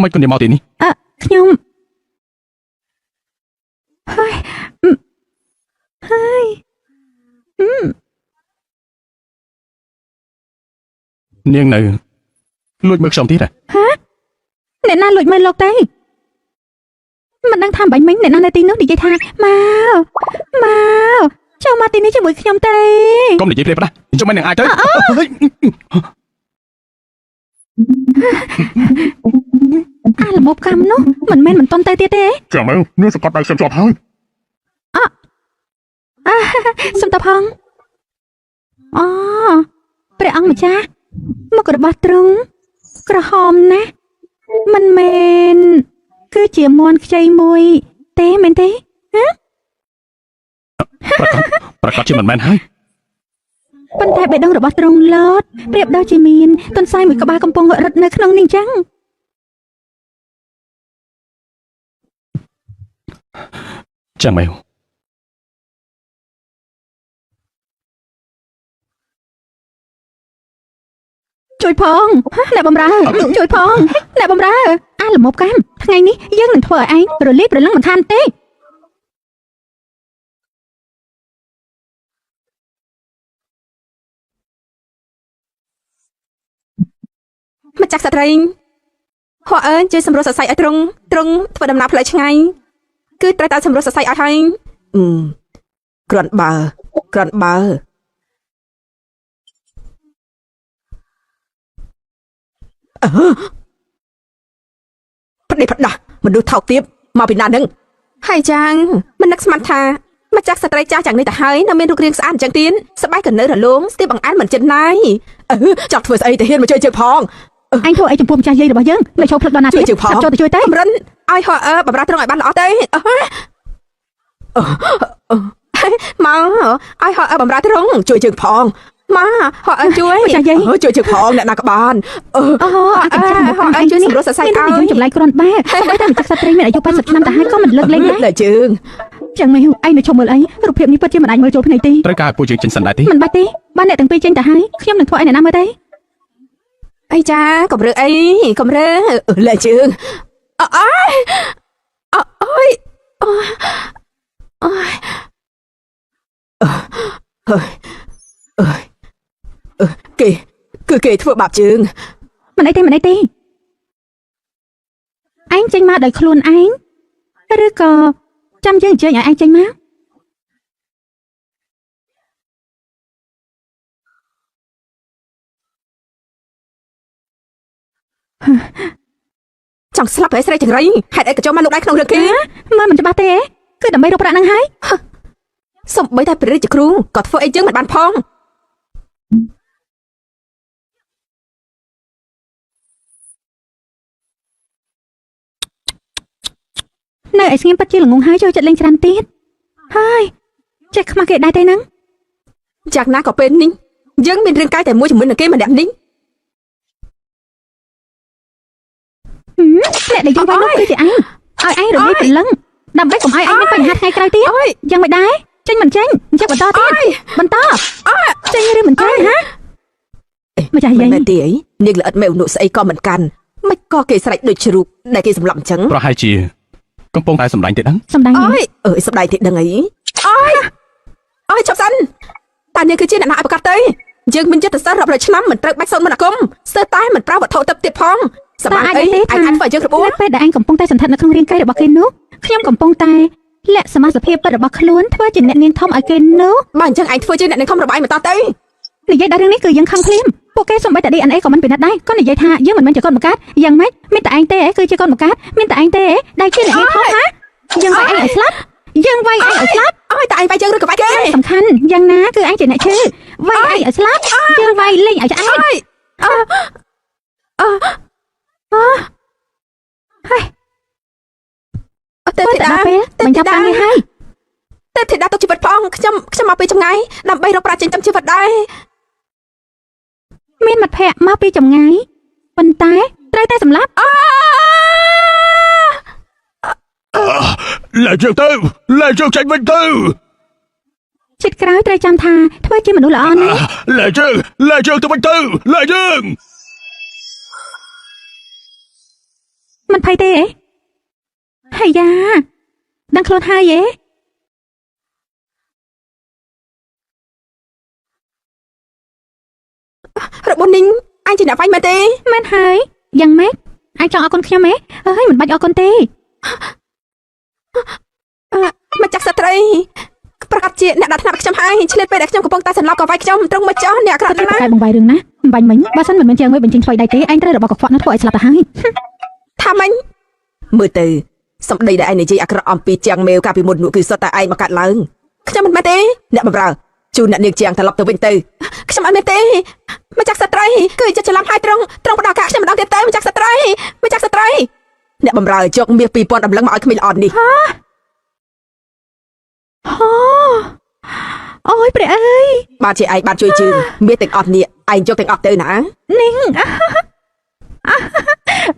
មិនក៏នាងមកទីនេះ អឺខ្ញុំហើយអឺហើយអឺ នាងនៅលួចមើលខ្ញុំទៀតហ៎ អ្នកណាលួចមើលលោកទៅមិនដឹងថាបាញ់មិញអ្នកណានៅទីនោះនិយាយថាមកមកចូលមកទីនេះជាមួយខ្ញុំទៅ កុំនិយាយភ្លេចផ្ដាស់ខ្ញុំមិននឹងអាចទៅហេ អារបបកម្មនោះមិនមែនមិនតន់ទៅទៀតទេ ចាំមើលនាងសង្កត់ដៃខ្ញុំជាប់ហើយ សុំតផងអូព្រះអង្គម្ចាស់មុខរបស់ទ្រង់ក្រហមណាស់មិនមែនគឺជាមន់ខ្ចីមួយ ទេមែនទេ ប្រកាសជាមិនមែនហើយ ប៉ុន្តែបេះដូងរបស់ទ្រង់លោតប្រៀបដូចជាមានទន្សាយមួយក្បាលកំពុងរត់នៅក្នុងនេះអញ្ចឹង ចាំមើល ជួយផងអ្នកបំរើជួយផងអ្នកបំរើអាល្មមកម្មថ្ងៃនេះយើងនឹងធ្វើឲ្យឯងរលាយប្រលឹងមិនខានទេ ម្ចាស់ស្ត្រីហួអើជួយសម្រួលសរសៃឲ្យទ្រង់ទ្រង់ធ្វើដំណើរផ្លូវឆ្ងាយគឺត្រូវតែសម្រួលសរសៃឲ្យហើយអឺក្រាន់បើក្រាន់បើអឺប្តីផ្ដាស់មនុស្សថោកទាបមកពីណានឹងហើយចាំងមិននឹកស្មានថាម្ចាស់ស្ត្រីចាស់យ៉ាងនេះទៅហើយនៅមានរូបរាងស្អាតអញ្ចឹងទៀតស្បែកក៏នៅរលោងស្ទាបអង្អែលមិនចិនណាយអឺចង់ធ្វើស្អីទៅហ៊ានមកជួយជើងផង អញធ្វើអីចំពោះម្ចាស់យាយរបស់យើងនៅចូលផ្លឹកដល់ណាទៀត ជួយជើងផង ចាប់ចូលទៅជួយទៅ កម្រិនឲ្យហអើបំរើត្រង់ឲ្យបានល្អទៅអឺអឺមកឲ្យហអើបំរើត្រង់ជួយជើងផងមកហអើជួយជួយជើងផងអ្នកណាក៏បានអឺ អូអាកញ្ចក់របស់ អើ ឯង ជួយសម្រួលសរសៃ មាន ឲ្យ តែយើងចម្លែកគ្រាន់បើសូម្បីតែម្ចាស់ស្ត្រីមានអាយុ80ឆ្នាំទៅហើយក៏មិនលើកលែងដែរ លើជើង ចឹងមែនឯងនៅឈប់មើលអីរូបភាពនេះពិតជាមិនអាចមើលចូលភ្នែកទេ ត្រូវការឲ្យពួកយើងចេញសិនដែរទេ មិនបាច់ទេបានអ្នកទាំងពីរចេញទៅហើយខ្ញុំនឹងធ្វើឲ្យអ្នកណាមើលទេ អីចាកំរើអីកំរើលើជើងអើអើយអើយអើយអើយអើយគេគឺគេធ្វើបាបជើង មិនអីទេមិនអីទេឯងចេញមកដោយខ្លួនឯងឬក៏ចាំយើងអញ្ជើញឲ្យឯងចេញមក ចង់ស្លាប់ហើយស្រីចង្រៃហេតុអីក៏ចូលមកលុកដៃក្នុងរឿងគេ មើលមិនច្បាស់ទេគឺដើម្បីរកប្រាក់ហ្នឹងហើយ សំបីតែព្រះរាជគ្រូក៏ធ្វើអីយើងមិនបានផង នៅឯស្ងៀមពិតជាល្ងងហើយចូលចិត្តលេងច្រើនទៀតហើយចេះខ្មាស់គេដែរទេហ្នឹង យ៉ាងណាក៏ពេលនេះយើងមានរឿងកាយតែមួយជាមួយនឹងគេម្នាក់នេះ អ្នកដែលយើងវាយនោះគឺជាឯងឲ្យឯងរលាយព្រលឹងដើម្បីកុំឲ្យឯងមានបញ្ហាថ្ងៃក្រោយទៀត អើយ យ៉ាងមិនដែរចេញមិនចេញអញ្ចឹងបន្តទៀតបន្តចេញឬមិនចេញហាម្ចាស់ មិន យាយ មែនទេអីនាងល្អិតមេឧនុស្អីក៏មិនកាន់មិនក៏គេស្រេចដូចជ្រូកដែលគេសម្លាប់អញ្ចឹង ប្រហែលជាកំពុងតែសម្លាញ់ទេដឹង សំដាង អើយអើយសម្ដែងទេដឹងអីអើយអើយឈប់សិនតើនាងគឺជាអ្នកណាឲ្យប្រកាសទៅយើងមានយុទ្ធសាស្ត្ររាប់រយឆ្នាំមិនត្រូវបាច់សូនមន្តអាគមស្ទើរតែមិនប្រើវត្ថុទឹកទៀតផងសម្រាប់អីឯងអាចធ្វើឲ្យយើងរបួស នៅពេលដែលឯងកំពុងតែសន្ធិដ្ឋនៅក្នុងរាងកាយរបស់គេនោះខ្ញុំកំពុងតែលាក់សមាសភាពពិតរបស់ខ្លួនធ្វើជាអ្នកនាងធំឲ្យគេនោះ បើអញ្ចឹងឯងធ្វើជាអ្នកនាងខំរបស់ឯងបន្តទៅ និយាយដល់រឿងនេះគឺយើងខឹងភ្លាមពួកគេសំបីតែ DNA ក៏មិនពិនិត្យដែរក៏និយាយថាយើងមិនមែនជាកូនបង្កើតយ៉ាងម៉េចមានតែឯងទេគឺជាកូនបង្កើតមានតែឯងទេដែលជាអ្នកនាងធំហាយើងវាយឯងឲ្យស្លាប់យើងវាយឯងឲ្យស្លាប់ អើយតែឯងវាយយើងឬក៏វាយគេ សំខាន់យ៉ាងណាគឺឯងជាអ្នកឈឺវាយឯងឲ្យស្លាប់យើងវាយលេងឲ្យឆ្អែត អើយអើអើ ហើយ ទេព ធ្វើ ធីតា តែដល់ពេលបញ្ចប់ការងារហើយ ទេពធីតាទុកជីវិតផងខ្ញុំខ្ញុំមកពីចម្ងាយដើម្បីរកប្រាក់ចិញ្ចឹមជីវិតដែរ មានមិត្តភ័ក្តិមកពីចម្ងាយប៉ុន្តែត្រូវតែសម្លាប់ លែកជើងទៅលែកជើងចេញវិញទៅ ជាតិក្រោយត្រូវចាំថាធ្វើជាមនុស្សល្អណា លែជើងលែជើងទៅវិញទៅលែជើង មិនភ័យទេអេហើយយ៉ាដឹងខ្លួនហើយអេ របស់នាងឯងជាអ្នកវាយមែនទេ មែនហើយយ៉ាងម៉េចឯងចង់អរគុណខ្ញុំហ៎អើយមិនបាច់អរគុណទេ ម្ចាស់ស្ត្រីប្រកាសជាអ្នកដាក់ថ្នាក់ខ្ញុំហើយឆ្លៀតពេលដែលខ្ញុំកំពុងតែសន្លប់ក៏វាយខ្ញុំត្រង់មកចោះអ្នកអាក្រក់ តែ ណាស់ កែបង្វាយរឿងណាមិនបាញ់មិញបើសិនមិនមែនជាងមួយបញ្ចេញឆ្លុយដៃទេឯងត្រូវរបស់កខ្វក់នោះធ្វើឲ្យស្លាប់ទៅហើយ ថាមិញមើលទៅសម្ដីដែលឯងនិយាយអាក្រក់អំពីជាងមេវកាលពីមុននោះគឺសុទ្ធតែឯងមកកាត់ឡើងខ្ញុំមិនមែនទេអ្នកបម្រើជូនអ្នកនាងជាងត្រឡប់ទៅវិញទៅខ្ញុំអត់មែនទេម្ចាស់ស្ត្រីគឺចិត្តច្រឡំហើយត្រង់ត្រង់ផ្ដល់កាខ្ញុំម្ដងទៀតទៅម្ចាស់ស្ត្រីម្ចាស់ស្ត្រីអ្នកបម្រើយកមាស2000តម្លឹងមកឲ្យក្មេងល្អនេះ ហូអូយព្រះអើយ បាទជាឯងបានជួយជើងមាសទាំងអស់នេះឯងយកទាំងអស់ទៅណា នាង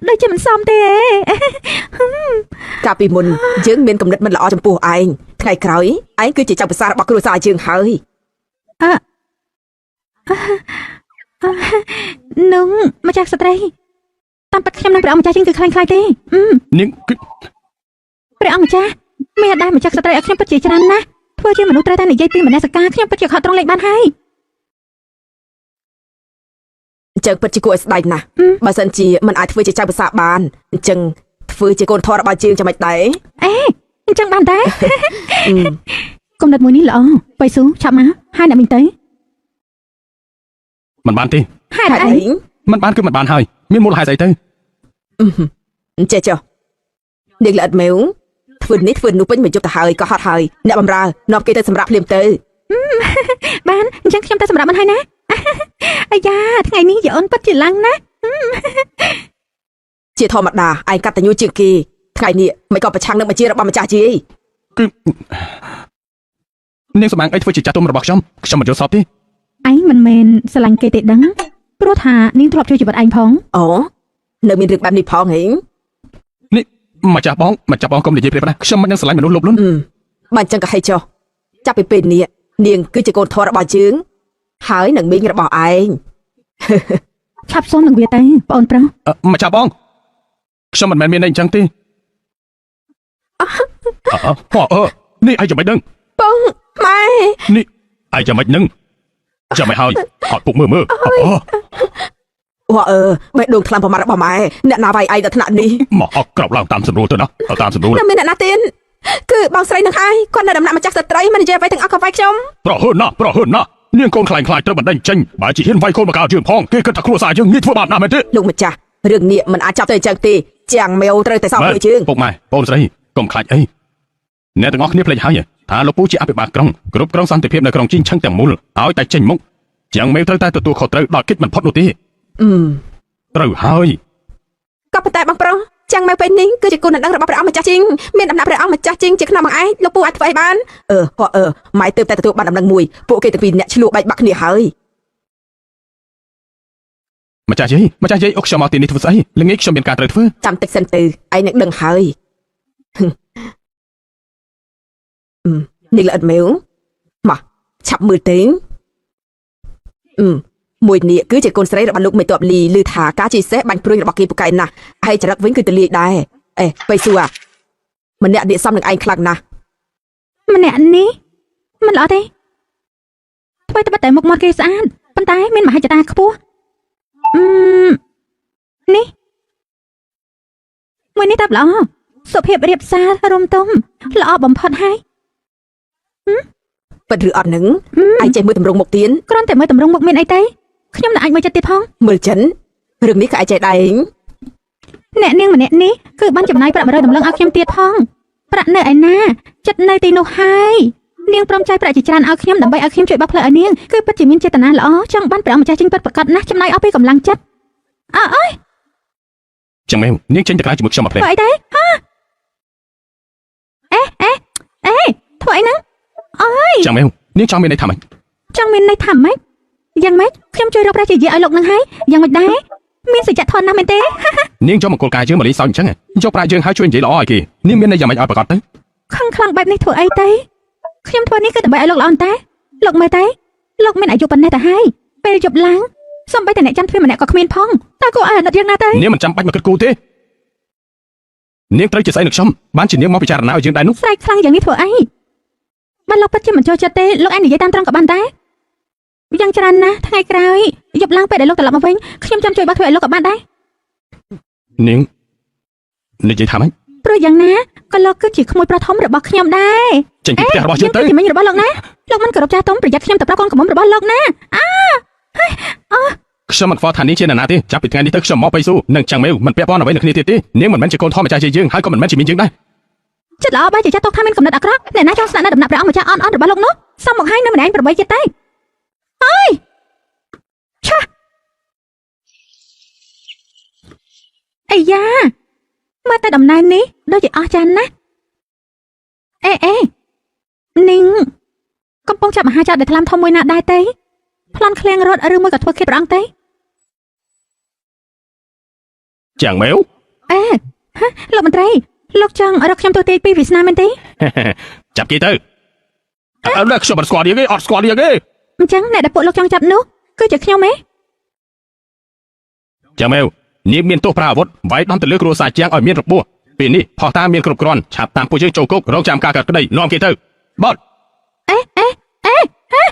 ដូចជាមិនសមទេ កាលពីមុនយើងមានគំនិតមិនល្អចំពោះឯងថ្ងៃក្រោយឯងគឺជាចៅប្រសាររបស់គ្រួសារយើងហើយ នឹងម្ចាស់ស្ត្រីតាមពិតខ្ញុំនិងព្រះអង្គម្ចាស់ជាងគឺខ្លាំងខ្លាយទេអឺ នាងគឺ ព្រះអង្គម្ចាស់មានដែរម្ចាស់ស្ត្រីឲ្យខ្ញុំពិតជាច្រើនណាស់ធ្វើជាមនុស្សត្រូវតែនិយាយពីមនសិការខ្ញុំពិតជាខកត្រង់លេខបានហើយ អញ្ចឹងពិតជាគួរឲ្យស្ដាយណាស់ អឺ បើសិនជាមិនអាចធ្វើជាចៅប្រសារបានអញ្ចឹងធ្វើជាកូនធម៌របស់យើងចាំមិនដែរ អេអញ្ចឹងបានដែរ អឺ គំនិតមួយនេះល្អបៃស៊ូឆាប់មកហើយអ្នកមីងទៅ មិនបានទេ ហេតុអី ហេតុអី មិនបានគឺមិនបានហើយមានមូលហេតុស្អីទៅ អញ្ចេះចុះនាងល្អិតមែវធ្វើនេះធ្វើនោះពេញមួយយប់ទៅហើយក៏ហត់ហើយអ្នកបំរើនាំគេទៅសម្រាប់ភ្លាមទៅ បានអញ្ចឹងខ្ញុំទៅសម្រាប់មិនហើយណាអាយ៉ាថ្ងៃនេះយាអូនពិតជាឡើងណាស់ ជាធម្មតាឯងកតញ្ញូជាងគេថ្ងៃនេះមិនក៏ប្រឆាំងនឹងបញ្ជារបស់ម្ចាស់ជាយ គឺនាងសម្អាងអីធ្វើជាចាស់ទុំរបស់ខ្ញុំខ្ញុំមិនយល់សពទេ ឯងមិនមែនស្រឡាញ់គេទេដឹងព្រោះថានាងធ្លាប់ជួយជីវិតឯងផង អូនៅមានរឿងបែបនេះផងហី នេះម្ចាស់បងម្ចាស់បងកុំនិយាយព្រាបណាខ្ញុំមិននឹងស្រឡាញ់មនុស្សលោភលន់ អឺបើអញ្ចឹងក៏ហីចុះចាប់ពីពេលនេះនាងគឺជាកូនធម៌របស់យើងហើយនឹងមីងរបស់ឯង ឆាប់សុំនឹងវាទៅបងអូនប្រុសម្ ចាស់បងខ្ញុំមិនមែនមានន័យអញ្ចឹងទេអអហ៎អឺនេះឯងចាំមិនដឹង បងម៉ែ នេះឯងចាំមិននឹងចាំមិនហើយអត់ពុកមើលមើលអអ អូអឺបេះដូងខ្លាំងប្រមាថរបស់ម៉ែអ្នកណាវាយឯងដល់ថ្នាក់នេះ មកអត់ក្រោកឡើងតាមសម្រួលទៅណាเอาតាមសម្រួល នៅមានអ្នកណាទៀតគឺបងស្រីនឹងហើយគាត់នៅដំណាក់ម្ចាស់ស្ត្រីមិននិយាយអ្វីទាំងអស់ក៏វាយខ្ញុំ ប្រហើនណាប្រហើនណានាងកូនខ្លាញ់ខ្លាចត្រូវបណ្ដេញចេញបើជាហ៊ានវាយកូនមកកៅយើងផងគេគិតថាគ្រួសារយើងងាយធ្វើបាបណាស់មែនទេ លោកម្ចាស់រឿងនេះមិនអាចចាប់ទៅអញ្ចឹងទេជាងមេវត្រូវតែសោកមួយជើង ពុកម៉ែបងស្រីកុំខ្លាចអីអ្នកទាំងអស់គ្នាភ្លេចហើយថាលោកពូជាអភិបាលក្រុងគ្រប់គ្រងសន្តិភាពនៅក្រុងជីងឆឹងទាំងមូលឲ្យតែចេញមុខជាងមេវត្រូវតែទទួលខុសត្រូវដល់កិច្ចមិនផុតនោះទេ អឺ ត្រូវហើយ ក៏ប៉ុន្តែបងប្រុសចាំងមកពេលនេះគឺជាគុណដឹងរបស់ព្រះអង្គម្ចាស់ជីងមានដំណាក់ព្រះអង្គម្ចាស់ជីងជាខ្នងបង្អែកលោកពូអាចធ្វើអីបានអឺហោះអឺម៉ែទើបតែទទួលបានដំណឹងមួយពួកគេទាំងពីរអ្នកឆ្លួបែកបាក់គ្នាហើយ ម្ចាស់យាយម្ចាស់យាយអុកខ្ញុំមកទីនេះធ្វើស្អីល្ងាចខ្ញុំមានការត្រូវធ្វើ ចាំតិចសិនទៅឯងនឹងដឹងហើយហឹមអឺនេះល្អិតមែវមកឆាប់មើលទេអឺមួយនេះគឺជាកូនស្រីរបស់លោកមេតបលីឮថាការជីសេះបាញ់ព្រួយរបស់គេពូកែណាស់ហើយចរិតវិញគឺទលាយដែរអេបៃស៊ូអាម្នាក់នេះសំនឹងឯងខ្លាំងណាស់ ម្នាក់នេះមិនល្អទេធ្វើតែតែមុខមាត់គេស្អាតប៉ុន្តែមានមហិច្ឆតាខ្ពស់អឺនេះមួយនេះតាល្អសុភាពរៀបសាររំទុំល្អបំផុតហើយ ពិតឬអត់នឹងឯងចេះមើលតម្រងមុខទៀន គ្រាន់តែមើលតម្រងមុខមានអីទេខ្ញុំនៅអាចមើលចិត្តទៀតផង មើលចិនរឿងនេះក៏ឯងចេះដែរឯង អ្នកនាងម្នាក់នេះគឺបានចំណាយប្រាក់100តម្លឹងឲ្យខ្ញុំទៀតផងប្រាក់នៅឯណាចិត្តនៅទីនោះហើយនាងព្រមចាយប្រាក់ជាច្រើនឲ្យខ្ញុំដើម្បីឲ្យខ្ញុំជួយបោះផ្លូវឲ្យនាងគឺពិតជាមានចេតនាល្អចង់បានព្រះអង្គម្ចាស់ចេញពិតប្រាកដណាស់ចំណាយអស់ពីកម្លាំងចិត្តអើអើយ ចឹងមែននាងចេញទៅក្រៅជាមួយខ្ញុំមកភ្លែ ធ្វើអីទេហ៎អេអេអេធ្វើអីហ្នឹង ចឹងមែននាងចង់មានន័យថាម៉េច ចង់មានន័យថាម៉េចយ៉ាងម៉េចខ្ញុំជួយរកព្រះជាយាឲ្យលោកនឹងហើយយ៉ាងម៉េចដែរមានសច្ចធម៌ណាស់មែនទេ នាងយកមង្គលការយើងមកលេងសើចអញ្ចឹងយកប្រាក់យើងហើយជួយនិយាយល្អឲ្យគេនាងមានន័យយ៉ាងម៉េចឲ្យប្រកាសទៅ ខឹងខ្លាំងបែបនេះធ្វើអីទេខ្ញុំធ្វើនេះគឺដើម្បីឲ្យលោកល្អតែ លោកមើលទៅលោកមានអាយុប៉ុណ្ណេះទៅហើយពេលយប់ឡើងសំបីតែអ្នកចាំទ្វារម្នាក់ក៏គ្មានផងតើគួរឲ្យអាណិតយើងណាស់ទៅ នាងមិនចាំបាច់មកគិតគូរទេនាងត្រូវជាស្អីនឹងខ្ញុំបានជានាងមកពិចារណាឲ្យយើងដែរនោះ ស្រែកខ្លាំងយ៉ាងនេះធ្វើអីបើលោកពិតជាមិនចូលចិត្តទេលោកឯងនិយាយតាមត្រង់ក៏បានដែរយ៉ាងច្រើនណាស់ថ្ងៃក្រោយយប់ឡើងពេលដែលលោកត្រឡប់មកវិញខ្ញុំចាំជួយបើកទ្វារឲ្យលោកក៏បានដែរ នាងនិយាយថាម៉េច ព្រោះយ៉ាងណាក៏លោកគឺជាក្មួយប្រុសធំរបស់ខ្ញុំដែរ ចេញពីផ្ទះរបស់យើងទៅ គឺជាមីងរបស់លោកណាលោកមិនគោរពចាស់ទុំប្រយ័ត្នខ្ញុំទៅប្រាប់កូនកំមុំរបស់លោកណា ខ្ញុំមិនខ្វល់ថានាងជាអ្នកណាទេចាប់ពីថ្ងៃនេះទៅខ្ញុំមកបៃស៊ូនិងចាំងមេវមិនពាក់ព័ន្ធអ្វីនឹងគ្នាទៀតទេនាងមិនមែនជាកូនធម្មម្ចាស់ជាយើងហើយក៏មិនមែនជាមីងយើងដែរ ចិត្តល្អបែរជាចាត់ទុកថាមានកំណត់អាក្រក់អ្នកណាចង់ស្នាក់នៅដំណាក់ព្រះអង្គម្ចាស់អន់អន់របស់លោកនោះសំមកឲ្យនៅម្នាក់ឯងប្របីចិត្តទេអើយឆាអាយ៉ាមើលតែដំណែននេះដូចជាអស់ចានណាស់អេអេនីងកំពុងចាប់មហាចៅដែលថ្លាំធំមួយណាដែរទេប្លន់ឃ្លាំងរត់ឬមួយក៏ធ្វើឃាតព្រះអង្គទេ ចាំងមេវ អេហ៎លោកមន្ត្រីលោកចង់រកខ្ញុំទៅទេពីវាសនាមែនទេ ចាប់គេទៅអើខ្ញុំមិនស្គាល់នាងទេអត់ស្គាល់នាងទេ អញ្ចឹងអ្នកដែលពួកលោកចង់ចាប់នោះគឺជាខ្ញុំទេ ចាំងមេវនាងមានទោសប្រើអាវុធវាយដំទៅលើគ្រួសារជាងឲ្យមានរបួសពេលនេះផោះតាមានគ្រប់គ្រាន់ឆាប់តាមពួកយើងចូលគុករងចាំការកាត់ក្តីនាំគេទៅបត់ អេអេអេហេ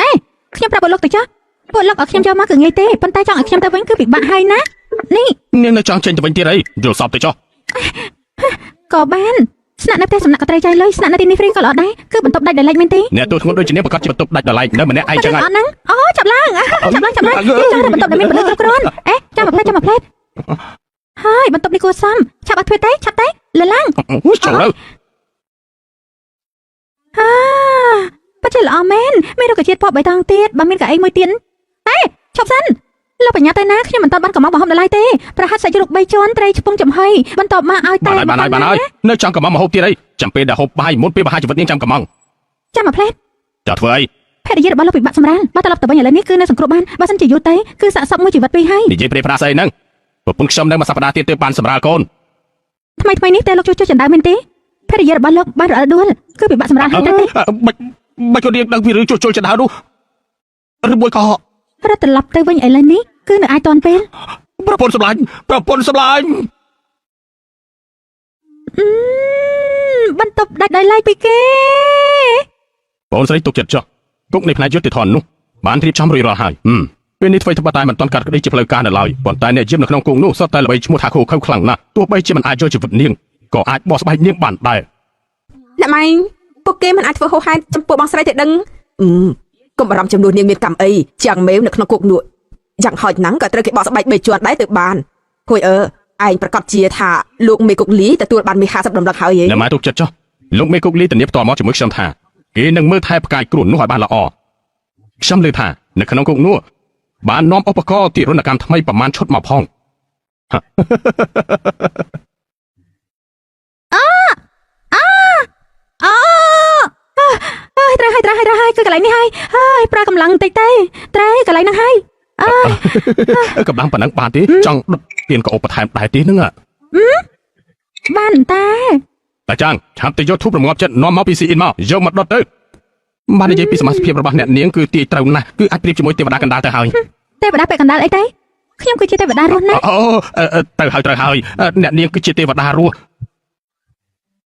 អេខ្ញុំប្រាប់ពួកលោកទៅចុះពួកលោកឲ្យខ្ញុំយកមកគឺងាយទេប៉ុន្តែចង់ឲ្យខ្ញុំទៅវិញគឺពិបាកហើយណានេះ នាងនៅចង់ចេញទៅវិញទៀតអីយល់សពទៅចុះ ក៏បានស្នាក់នៅផ្ទះសំណាក់ក៏ត្រូវចាយលុយស្នាក់នៅទីនេះហ្វ្រីក៏ល្អដែរគឺបន្ទប់ដាច់ដោយឡែកមែនទេ អ្នកទូធ្ងន់ដូចជានាងប្រកាសជាបន្ទប់ដាច់ដោយឡែកនៅម្នាក់ឯងចឹងហើយ អត់ហ្នឹងអូចាប់ឡើងចាប់ឡើងចាប់ឡើងយើងចង់រកបន្ទប់ដែលមានពលិគ្រប់គ្រាន់អេចាំមួយផ្លែតចាំមួយផ្លែតហើយបន្ទប់នេះគួរសមឆាប់ឲ្យទ្វារទេឆាប់ទេលឡើង អូយចូលទៅ អាពិតជាល្អមែនមានរុក្ខជាតិពណ៌បៃតងទៀតបើមានកៅអីមួយទៀតអេឈប់សិនលោកបញ្ញាទៅណាខ្ញុំមិនទាន់បានកំងបង្ហូបនៅឡើយទេប្រហិតសាច់ជ្រូក3ជាន់ត្រីឆ្ពងចំហុយបន្ទាប់មកឲ្យតែ បានហើយបានហើយបានហើយនៅចង់កំងមកហូបទៀតអីចាំពេលដែលហូបបាយមុនពេលបហាជីវិតនាងចាំកំង ចាំមួយផ្លែត ចើធ្វើអី ភរិយារបស់លោកពិបាកសម្រាលបើត្រឡប់ទៅវិញឥឡូវនេះគឺនៅសង្គ្រោះបានបើសិនជាយូរទៅគឺសាកសពមួយជីវិតពីរហើយ និយាយព្រេប្រាស្អីហ្នឹងប្រពន្ធខ្ញុំនៅមួយសប្តាហ៍ទៀតទើបបានសម្រាលកូន ថ្មីថ្មីនេះតែលោកជួសជុលចណ្ដើមមែនទេភរិយារបស់លោកបានរអិលដួលគឺពិបាកសម្រាលហើយទៅទេ បាច់បាច់ក៏នាងដឹងពីរឿងជួសជុលចណ្ដើនោះឬមួយក៏ រត់ត្រឡប់ទៅវិញឥឡូវនេះគឺនៅអាចទាន់ពេល ប្រពន្ធសម្លាញ់ប្រពន្ធសម្លាញ់ អឺបន្ទប់ដាច់ដោយឡែកពីគេ បងស្រីទុកចិត្តចុះគុកនៃផ្នែកយុទ្ធធននោះបានរៀបចំរួចរាល់ហើយហឹមពេលនេះធ្វើត្បិតតែមិនទាន់កាត់ក្តីជាផ្លូវការនៅឡើយប៉ុន្តែអ្នកយាមនៅក្នុងគុកនោះសុទ្ធតែល្បីឈ្មោះថាខូខើខ្លាំងណាស់ទោះបីជាមិនអាចយកជីវិតនាងក៏អាចបោះស្បែកនាងបានដែរ អ្នកម៉ែងពួកគេមិនអាចធ្វើហោហែចំពោះបងស្រីទេដឹងអឺកុំបារម្ភចំនួននាងមានកម្មអីចាំងមេវនៅក្នុងគុកនោះយ៉ាងហោចណាស់ក៏ត្រូវគេបោកស្បែកបីជាន់ដែរទៅបានហួយអើឯងប្រកាសជាថាលោកមេគុកលីទទួលបានមេ50ដំឡឹងហើយហី អ្នកម៉ែទុកចិត្តចុះលោកមេគុកលីធានាផ្ទាល់មកជាមួយខ្ញុំថាគេនឹងមើលថែផ្កាយគ្រួនោះឲ្យបានល្អខ្ញុំលើថានៅក្នុងគុកនោះបាននាំឧបករណ៍ទារុណកម្មថ្មីប្រមាណឈុតមកផង អូអើយត្រូវហើយត្រូវហើយត្រូវហើយគឺកន្លែងនេះហើយហើយប្រើកម្លាំងបន្តិចទេត្រូវកន្លែងហ្នឹងហើយអើយ កម្លាំងប៉ុណ្ណឹងបានទេចង់ដុតទៀនក៏ឧបថែមដែរទេហ្នឹង បានតែ តាចាងឆាប់ទៅយកធូបរងាប់ចិត្តនាំមកពីស៊ីអ៊ីនមកយកមកដុតទៅបាននិយាយពីសមាជិកភាពរបស់អ្នកនាងគឺទាយត្រូវណាស់គឺអាចប្រៀបជាមួយទេវតាកណ្ដាលទៅហើយ ទេវតាពាក់កណ្ដាលអីទេខ្ញុំគឺជាទេវតារស់ណា អូទៅហើយត្រូវហើយអ្នកនាងគឺជាទេវតារស់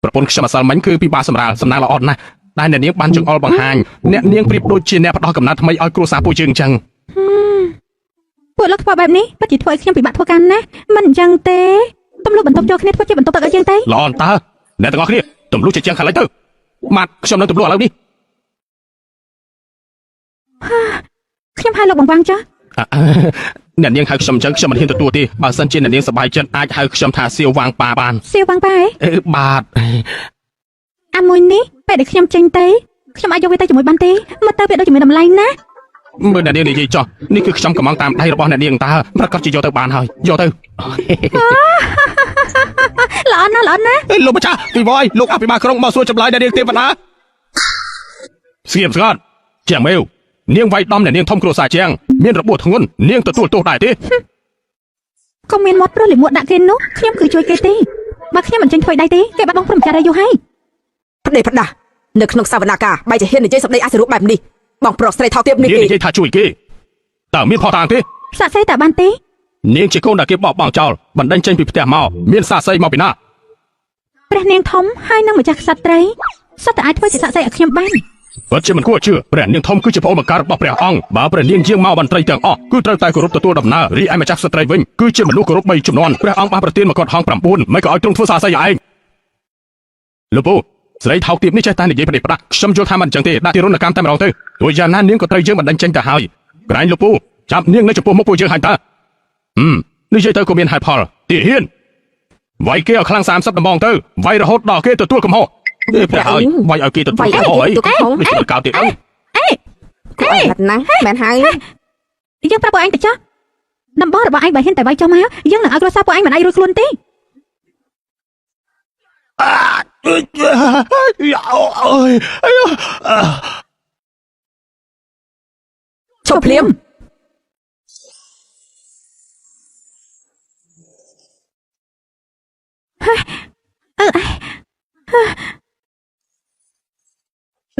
ប្រពន្ធខ្ញុំអសិលមិញគឺពិបាកសម្រាលសំណាងល្អណាស់តែអ្នកនាងបានចង្អុលបង្ហាញអ្នកនាងប្រៀបដូចជាអ្នកផ្ដោះកំណត់ថ្មីឲ្យគ្រួសារពួកយើងអញ្ចឹង ពួកលោកធ្វើបែបនេះពិតជាធ្វើឲ្យខ្ញុំពិបាកធ្វើការណាស់មិនអញ្ចឹងទេទំលុះបន្ទប់ចូលគ្នាធ្វើជាបន្ទប់ទឹកឲ្យយើងទេ ល្អអន្តើអ្នកទាំងអស់គ្នាទម្លុះជាជាងខាងលិចទៅបាទខ្ញុំនឹងទម្លុះឥឡូវនេះ ខ្ញុំហៅលោកបង្វាងចុះ អ្នកនាងហៅខ្ញុំអញ្ចឹងខ្ញុំមិនហ៊ានទទួលទេបើសិនជាអ្នកនាងសប្បាយចិត្តអាចហៅខ្ញុំថាសៀវវាងប៉ាបាន សៀវវាងប៉ាឯង អឺបាទ អាមួយនេះពេលដែលខ្ញុំចេញទៅខ្ញុំអាចយកវាទៅជាមួយបានទេមកទៅវាដូចជាមានតម្លៃណាស់ មើលអ្នកនាងនិយាយចោះនេះគឺខ្ញុំកំងតាមដៃរបស់អ្នកនាងតើប្រកាសជាយកទៅបានហើយយកទៅ ល្អណាស់ល្អណាស់ អេលោកម្ចាស់ពីវយលោកអភិបាលក្រុងមកសួរចម្លើយអ្នកនាងទេវតាស្ងៀមស្ងាត់ជាងមេវនាងវាយដំអ្នកនាងធំគ្រួសារជាងមានរបួសធ្ងន់នាងទទួលទោសដែរទេ កុំមានមាត់ព្រោះលិមួកដាក់គេនោះខ្ញុំគឺជួយគេទេបើខ្ញុំមិនចេញធ្វើដៃទេគេបាត់បង់ព្រមចារអាយុហើយ ផ្ដេសផ្ដាស់ នៅក្នុងសវនាការបែរជាហ៊ាននិយាយសម្ដីអសុរោះបែបនេះបងប្រុសស្រីថោកទាបនេះគេ នាងនិយាយថាជួយគេតើមានផុសតាងទេ សាក់សីតើបានទេ នាងជាកូនដែលគេបោះបង់ចោលបណ្ដេញចេញពីផ្ទះមកមានសាសីមកពីណា ព្រះនាងធំហើយនឹងម្ចាស់ក្សត្រីសុទ្ធតែអាចធ្វើជាសាក់សីឲ្យខ្ញុំបាន ពិតជាមិនគួរជឿព្រះនាងធំគឺជាប្អូនបង្កើតរបស់ព្រះអង្គបើព្រះនាងយាងមកមន្ត្រីទាំងអស់គឺត្រូវតែគោរពទទួលដំណើររីឯម្ចាស់ស្ត្រីវិញគឺជាមនុស្សគោរពបីជំនាន់ព្រះអង្គបានប្រទានមកុដហង9មិនក៏ឲ្យទ្រង់ធ្វើសាសីឯងលោកពូស្រីថោកទាបនេះចេះតែនិយាយប្រដេប្រដាខ្ញុំយល់ថាមិនអញ្ចឹងទេដាក់ទារុណកម្មតែម្ដងទៅទោះយ៉ាងណានាងក៏ត្រូវយើងបណ្ដេញចេញទៅហើយក្រែងលោកពូចាប់នាងនៅចំពោះមុខពួកយើងហើយតើហឹមនិយាយទៅក៏មានហេតុផលទាហ៊ានវាយគេឲ្យខ្លាំង30ដំបងទៅវាយរហូតដល់គេទទួលកំហុសនេះព្រះហើយវាយឲ្យគេទទួល វាយ កំហុសអី ឲ្យគេទទួលកំហុស នេះជាកោទៀតអើ អេ គួរឲ្យអាណិតណាស់មែនហើយ យើងប្រាប់ពួកឯងទៅចុះដំបងរបស់ឯងបើហ៊ានតែវាយចុះមកយើងនឹងឲ្យគ្រួសារពួកឯងមិនអាចរួចខ្លួនទេ អើយអើយ ឈប់ភ្លាម អឺឯង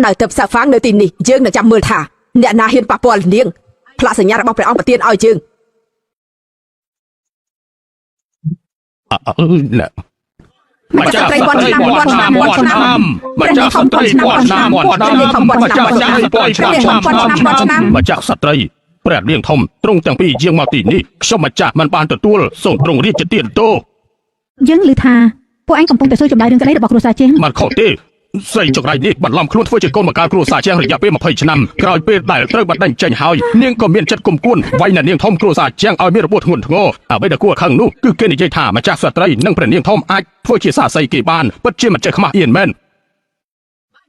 នៅទៅផ្សាហ្វាងនៅទីនេះយើងនឹងចាំមើលថាអ្នកណាហ៊ានប៉ះពាល់នាងផ្លាកសញ្ញារបស់ព្រះអង្គប្រទានឲ្យយើង អឺណែ ម្ចាស់ស្ត្រីពាន់ឆ្នាំពាន់ឆ្នាំពាន់ឆ្នាំ ម្ចាស់ស្ត្រីពាន់ឆ្នាំពាន់ឆ្នាំម្ចាស់ស្ត្រីពាន់ឆ្នាំពាន់ឆ្នាំម្ចាស់ស្ត្រីព្រះនាងធំទ្រង់ទាំងពីរយាងមកទីនេះខ្ញុំម្ចាស់មិនបានទទួលសូមទ្រង់រាជទានទោស យើងឮថាពួកឯងកំពុងតែសួរចម្លើយរឿងក្តីរបស់គ្រួសារជាង មិនខុសទេស្រីចង្រៃនេះបន្លំខ្លួនធ្វើជាកូនបង្កើតគ្រួសារជាងរយៈពេល20ឆ្នាំក្រោយពេលដែលត្រូវបណ្ដេញចេញហើយនាងក៏មានចិត្តគុំគួនវាយអ្នកនាងធំគ្រួសារជាងឲ្យមានរបួសធ្ងន់ធ្ងរអ្វីដែលគួរខឹងនោះគឺគេនិយាយថាម្ចាស់ស្ត្រីនិងព្រះនាងធំអាចធ្វើជាសាសីគេបានពិតជាមិនចេះខ្មាស់អៀនមែន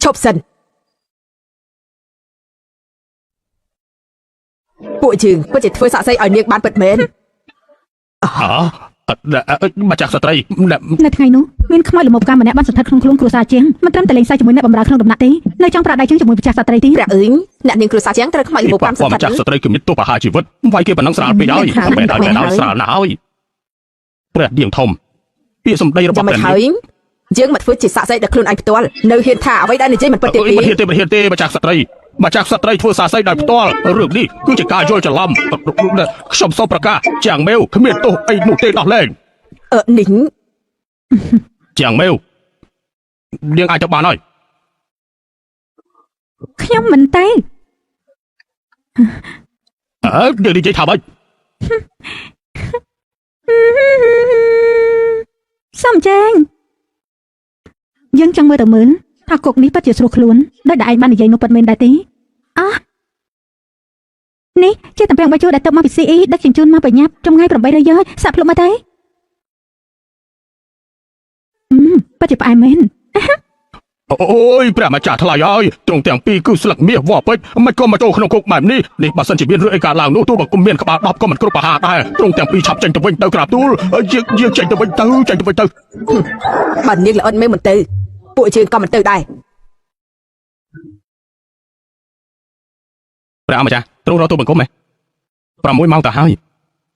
ឈប់សិនពួកយើងពិតជាធ្វើសាក់សីឲ្យនាងបានពិតមែន ហ៎ម្ចាស់ស្ត្រី នៅថ្ងៃនោះមានខ្មោចល្មមកម្មម្នាក់បានសន្ធិដ្ឋក្នុងខ្លួនគ្រួសារជាងមិនត្រឹមតែលេងសើចជាមួយអ្នកបម្រើក្នុងដំណាក់ទេនៅចង់ប្រាក់ដៃជើងជាមួយម្ចាស់ស្ត្រីទេ ព្រះអើយអ្នកនាងគ្រួសារជាងត្រូវខ្មោចល្មមកម្មស ប៉ះម្ចាស់ ន្ធិដ្ឋ ស្ត្រីគឺមានទោសប្រហារជីវិតវាយគេប៉ុណ្ណឹងស្រាលពេកហើយបែរដល់បែរដល់ស្រាលណាស់ហើយព្រះនាងធំពាក្យសម្ដីរបស់ព្រះនាង ចាំមិនហើយយើងមកធ្វើជាសាក់សីដល់ខ្លួនឯងផ្ទាល់នៅហ៊ានថាអ្វីដែលនិយាយមិនពិតទេពី អើយមិនហ៊ានទេមិនហ៊ានទេម្ចាស់ស្ត្រីម្ចាស់ស្ត្រីធ្វើសាសីដោយផ្ទាល់រឿងនេះគឺជាការយល់ច្រឡំខ្ញុំសូមប្រកាសជាងមេវគ្មានទោសអីនោះទេដោះលែង អឺនេះ ជាងមេវនាងអាចទៅបានហើយ ខ្ញុំមិនទេ អើនាងនិយាយថាម៉េច សំចេងយើងចង់មើលទៅមើលថាគុកនេះពិតជាស្រួលខ្លួនដោយដែលឯងបាននិយាយនោះពិតមែនដែរទេអោះនេះជាតំពាំងបាយជូរដែលទៅមកពី CE ដឹកជញ្ជូនមកបញ្ញាប់ចម្ងាយ800យ៉ឺសាក់ភ្លុកមកទេអឺពិតជាផ្អែមមែន អូយព្រះម្ចាស់ថ្លៃហើយទ្រង់ទាំងពីរគឺស្លឹកមាសវ៉ពេជ្រមិនក៏មកចូលក្នុងគុកបែបនេះនេះបើសិនជាមានរឿងអីកើតឡើងនោះទោះបើគុំមានក្បាល10ក៏មិនគ្រប់ប្រហារដែរទ្រង់ទាំងពីរឆាប់ចេញទៅវិញទៅក្រាបទូលយើងយើងចេញទៅវិញទៅចេញទៅវិញទៅ បើនាងល្អិតមេមិនទៅពួកយើងក៏មិនទៅដែរ ព្រះអង្គម្ចាស់ទ្រង់រកទូបង្គំហ៎6ម៉ោងទៅហើយ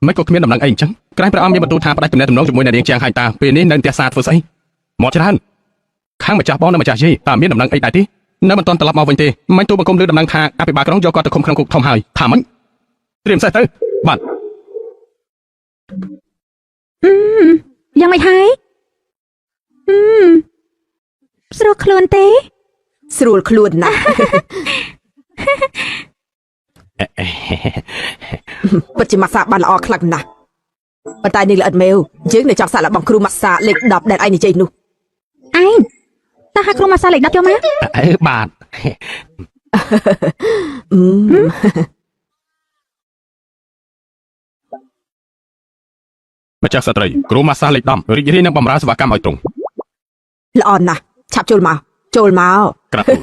មិនក៏គ្មានដំណឹងអីអញ្ចឹងក្រែងព្រះអង្គមានបន្ទូលថាផ្ដាច់ទំនាក់ទំនងជាមួយអ្នកនាងជាងហើយតាពេលនេះនៅផ្ទះសាធ្វើស្អីមកច្រើនខាងម្ចាស់បងនិងម្ចាស់យាយតើមានដំណឹងអីដែរទេនៅមិនទាន់ត្រឡប់មកវិញទេមិនទូបង្គំលើដំណឹងថាអភិបាលក្រុងយកគាត់ទៅឃុំក្នុងគុកធំហើយថាម៉េចត្រៀមសេះទៅបាទ អឺយ៉ាងម៉េចហើយអឺស្រួលខ្លួនទេ ស្រួលខ្លួនណាស់ ពិតជាម៉ាស្សាបានល្អខ្លាំងណាស់ប៉ុន្តែនាងល្អិតមេវយើងនៅចង់សាកល្បងគ្រូម៉ាស្សាលេខ10ដែលឯងនិយាយនោះ ឯងតើហៅគ្រូម៉ាសាលេខ10ចូលមក អេបាទ អឺ ម្ចាស់ស្ត្រីគ្រូម៉ាសាលេខ10រីករាយនឹងបម្រើសេវាកម្មឲ្យទ្រង់ ល្អណាស់ឆាប់ចូលមកចូលមក ក្រាបទូល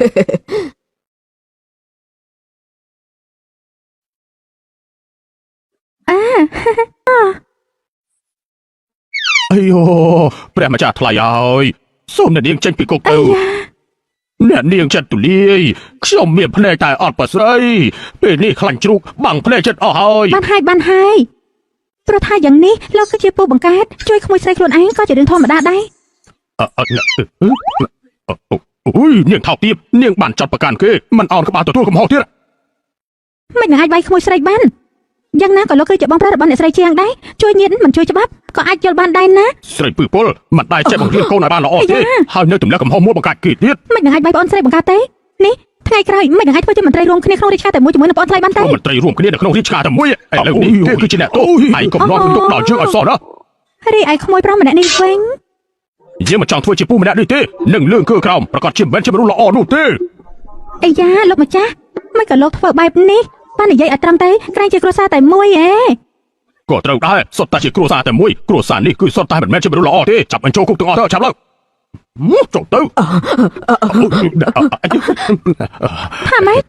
អើ អាយយោព្រះម្ចាស់ថ្លៃហើយសូមអ្នកនាងចេញពីគុកទៅអ្នកនាងចិត្តទូលាយខ្ញុំមានភ្នែកតែអត់ប្រស្រីពេលនេះខ្លាញ់ជ្រូកបាំងភ្នែកចិត្តអស់ហើយ បានហើយបានហើយព្រោះថាយ៉ាងនេះលោកគឺជាពូបង្កើតជួយក្មួយស្រីខ្លួនឯងក៏ជារឿងធម្មតាដែរ អឺអឺអឺអឺ អូយនាងថោកទាបនាងបានចោតប្រកាន់គេមិនអោនក្បាលទទួលកំហុសទៀត មិននឹងអាចវាយក្មួយស្រីបានយ៉ាងណាក៏លោកគឺជាបងប្រុសរបស់អ្នកស្រីជាងដែរជួយញាតមិនជួយច្បាប់ក៏អាចយល់បានដែរណា ស្រីពឺពលមិនដែលចេះបង្រៀនកូនឲ្យបានល្អទេហើយនៅទម្លាក់កំហុសមួយបង្កាច់គេទៀត មិននឹងអាចវាយប្អូនស្រីបង្កើតទេនេះថ្ងៃក្រោយមិននឹងអាចធ្វើជាមន្ត្រីរួមគ្នាក្នុងរាជការតែមួយជាមួយនឹងប្អូនថ្លៃបានទេ មន្ត្រីរួមគ្នានៅក្នុងរាជការតែមួយឥឡូវនេះគេគឺជាអ្នកទោសឯងកុំនាំទុកដល់យើងឲ្យសោះណា រីឯក្មួយប្រុសម្នាក់នេះវិញ យើងមិនចង់ធ្វើជាពូម្នាក់នេះទេនឹងលឿងគឺក្រោមប្រកាសជាមិនមែនជាមនុស្សល្អនោះទេ អាយ៉ាលោកម្ចាស់មិនក៏លោកធ្វើបែបនេះបាននិយាយឲ្យត្រឹមទៅក្រែងជាគ្រួសារតែមួយឯង ក៏ត្រូវដែរសុទ្ធតែជាគ្រួសារតែមួយគ្រួសារនេះគឺសុទ្ធតែមិនមែនជាមនុស្សល្អទេចាប់បញ្ចូលគុកទាំងអស់ទៅចាប់ឡើងមកចូលទៅ ថាម៉េច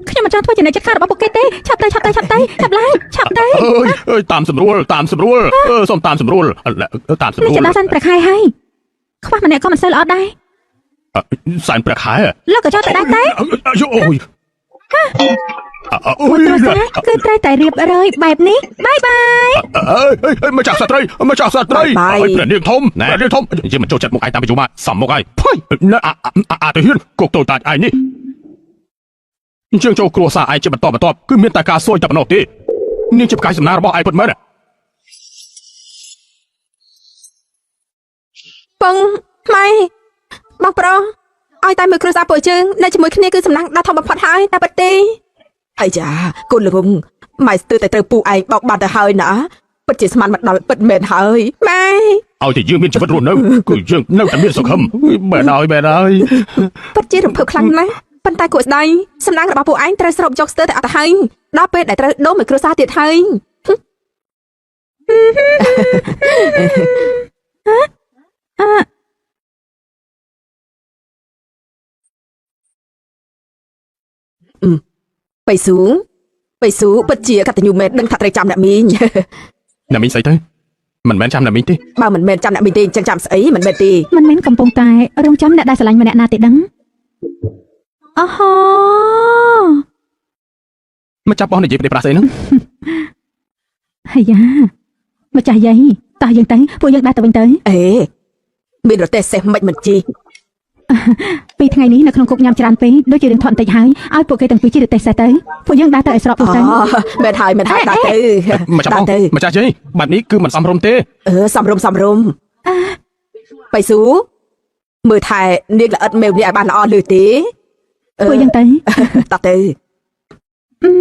ខ្ញុំមិនចង់ធ្វើជាអ្នកចិត្តខាតរបស់ពួកគេទេឆាប់ទៅឆាប់ទៅឆាប់ទៅឆាប់ឡើងឆាប់ទៅ អើយអើយតាមស្រួលតាមស្រួលអឺសូមតាមស្រួលតាមស្រួ នេះ ល จะដល់សិនប្រខែហើយខ្វះម្នាក់ក៏មិនសូវល្អដែរ សែនព្រះខែ លោកក៏ចង់ទៅដែរទេ អាយអូយអូយ គ្រួសារគឺត្រូវតែរៀបរយបែបនេះបាយបាយ អើយម្ចាស់ស្ត្រីម្ចាស់ស្ត្រីហើយព្រះនាងធំព្រះនាងធំយើងមិនចូលចិត្តមុខឯងតាមពីយូរមកសំមុខឯងផុយអាអាទៅហ៊ានគោកតូចតាចឯងនេះអញ្ចឹងចូលគ្រួសារឯងជាបន្តបន្ទាប់គឺមានតែការសួយតែប៉ុណ្ណោះទេនាងជាផ្កាយសំណាងរបស់ឯងពិតមែន ពងម៉ែបងប្រុសឲ្យតែមួយគ្រួសារពួកយើងនៅជាមួយគ្នាគឺសំណាងដល់ធំបំផុតហើយតែពិតទេអាយ៉ាកូនល្ងងម៉ែស្ទើរតែត្រូវពូឯងបោកបាត់ទៅហើយណាពិតជាស្មានមកដល់ពិតមែនហើយម៉ែ ឲ្យតែយើងមានជីវិតរស់នៅគឺយើងនៅតែមានសង្ឃឹមមែនហើយមែនហើយ ពិតជារំភើបខ្លាំងណាស់ប៉ុន្តែគួរស្ដាយសំណាងរបស់ពួកឯងត្រូវស្រូបយកស្ទើរតែអត់ទៅហើយដល់ពេលដែលត្រូវដូរមួយគ្រួសារទៀតហើយ បៃស៊ូបៃស៊ូពិតជាកតញ្ញូមែនដឹងថាត្រូវចាំអ្នកមីង អ្នកមីងស្អីទៅមិនមែនចាំអ្នកមីងទេ បើមិនមែនចាំអ្នកមីងទេអញ្ចឹងចាំស្អីមិនមែនទេ មិនមែនកំពុងតែរងចាំអ្នកដែលស្រឡាញ់ម្នាក់ណាទេដឹងអូហូ មកចាប់បោះនិយាយប្រេប្រាស់ស្អីហ្នឹង អាយ៉ាម្ចាស់យាយតោះយើងទៅពួកយើងដើរទៅវិញទៅ អេមានរទេះសេះមិនមិនជី ពីថ្ងៃនេះនៅក្នុងគុកញ៉ាំច្រើនពេកដូចជារឿងថត់បន្តិចហើយឲ្យពួកគេទាំងពីរជិះរទេះសេះទៅពួកយើងដើរទៅឲ្យស្រប អូ ពួកទៅ មែនហើយមែនហើយដើរទៅ មកចាប់បោះ ដើរទៅ ម្ចាស់ជ័យបែបនេះគឺមិនសមរម្យទេ អឺសំរុំសំរុំបៃស៊ូមើលថែនាងល្អិតមេវនេះឲ្យបានល្អលើទេអឺ ពួកយើងទៅ តោះទៅ អឺ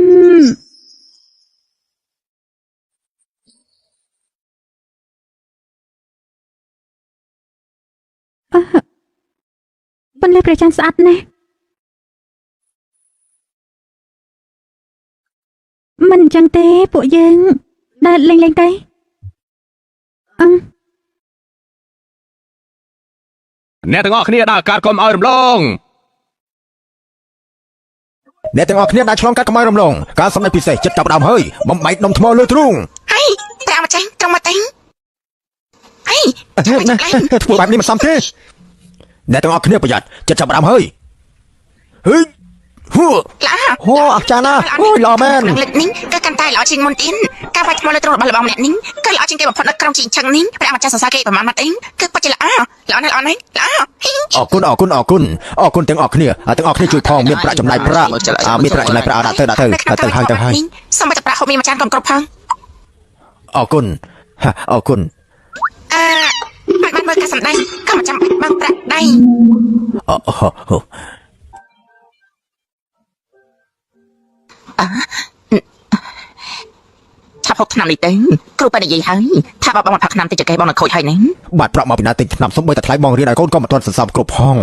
អឺពន្លឺព្រះច័ន្ទស្អាតណាស់មិនអញ្ចឹងទេពួកយើងដើរលេងៗទៅអឺ អ្នកទាំងអស់គ្នាដើរកាត់កុំឲ្យរំលង អ្នកទាំងអស់គ្នាដែលឆ្លងកាត់កម្ៅរំលងការសម្ដែងពិសេសចិត្តចាប់ផ្ដើមហើយបំបែកដុំថ្មលើទ្រូង អីប្រាក់ម្ចាស់ត្រង់មកទេអី ធ្វើបែបនេះមិនសមទេអ្នកទាំងអស់គ្នាប្រយ័ត្នចិត្តចាប់ផ្ដើមហើយហេហូ ល្អ ហូអស្ចារ្យណាស់អូយល្អមែន លិចនេះគឺកាន់តែល្អជាងមុនទៀតការវាយថ្មលើទ្រូងរបស់លបងម្នាក់នេះគឺល្អជាងគេបំផុតនៅក្រុងជីងឆឹងនេះព្រះម្ចាស់សរសើរគេប្រហែលម៉ាត់អីគឺពិតជាល្អល្អណាស់ល្អណាស់ល្អហ៊ី អរគុណអរគុណអរគុណអរគុណទាំងអស់គ្នាទាំងអស់គ្នាជួយផងមានប្រាក់ចំណាយប្រាក់មានប្រាក់ចំណាយប្រាក់ដាក់ទៅដាក់ទៅ នៅក្នុង ទៅហើយទៅហើយ នេះសូម្បីតែប្រាក់ហូបមានមួយចានក៏មិនគ្រប់ផង អរគុណអរគុណ អឺមិនបានមើលការសម្ដែងក៏មិនចាំបាច់បើកប្រាក់ដៃ អូហូ ឆាប់ហូបថ្នាំនេះទៅគ្រូប៉ានិយាយហើយថាបើបងមិនផឹកថ្នាំទៅចកេះបងនឹងខូចហើយនេះ បាទប្រាក់មកពីណាទិញថ្នាំសំបីតែថ្លៃបងរៀនឲ្យកូនក៏មិនទាន់សន្សំគ្រប់ផង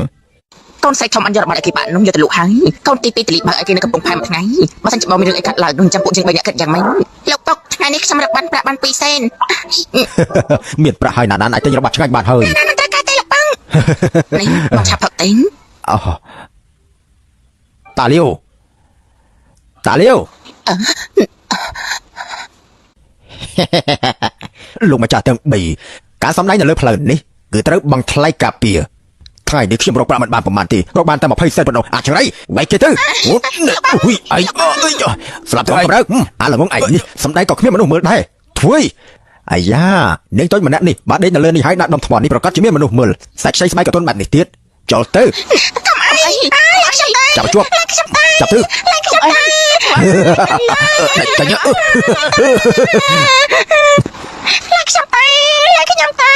កូនស្រីធំអញយករបស់ឲ្យគេបាក់នោះយកទៅលក់ហើយកូនទីពីរតលីបើឲ្យគេនៅកំពង់ផែមួយថ្ងៃបើសិនជាបងមានរឿងអីកាត់ឡើងនោះចាំពួកយើងបីអ្នកគិតយ៉ាងម៉េចលោកពុកថ្ងៃនេះខ្ញុំរកបានប្រាក់បាន2សេន មានប្រាក់ហើយណាណាអាចទិញរបស់ឆ្ងាញ់បានហើយ ណាមិនត្រូវការទេលោកប៉ឹងនេះបងឆាប់ផឹកទេ អូតាលាវតាលាវលោកម្ចាស់ទាំង3ការសម្ដែងនៅលើផ្លូវនេះគឺត្រូវបង់ថ្លៃការពារថ្ងៃនេះខ្ញុំរកប្រាក់មិនបានប្រមាណទេរកបានតែ20សេនប៉ុណ្ណោះអាចង្រៃវាយគេទៅអូយអីអើយស្លាប់ទៅកម្រើកអាល្ងងឯងនេះសម្ដែងក៏គ្មានមនុស្សមើលដែរធ្វើអាយ៉ានាងតូចម្នាក់នេះបើដេកនៅលើនេះហើយដាក់ដុំថ្មនេះប្រកាសជាមានមនុស្សមើលសាច់ខ្ចីស្បែកកតុនបែបនេះទៀតចូលទៅ កុំ អីខ្ញុំទៅ ចាប់ជាប់ ខ្ញុំទៅ ចាប់ទៅ ខ្ញុំទៅ កញ្ញាអឺ ខ្ញុំទៅខ្ញុំទៅ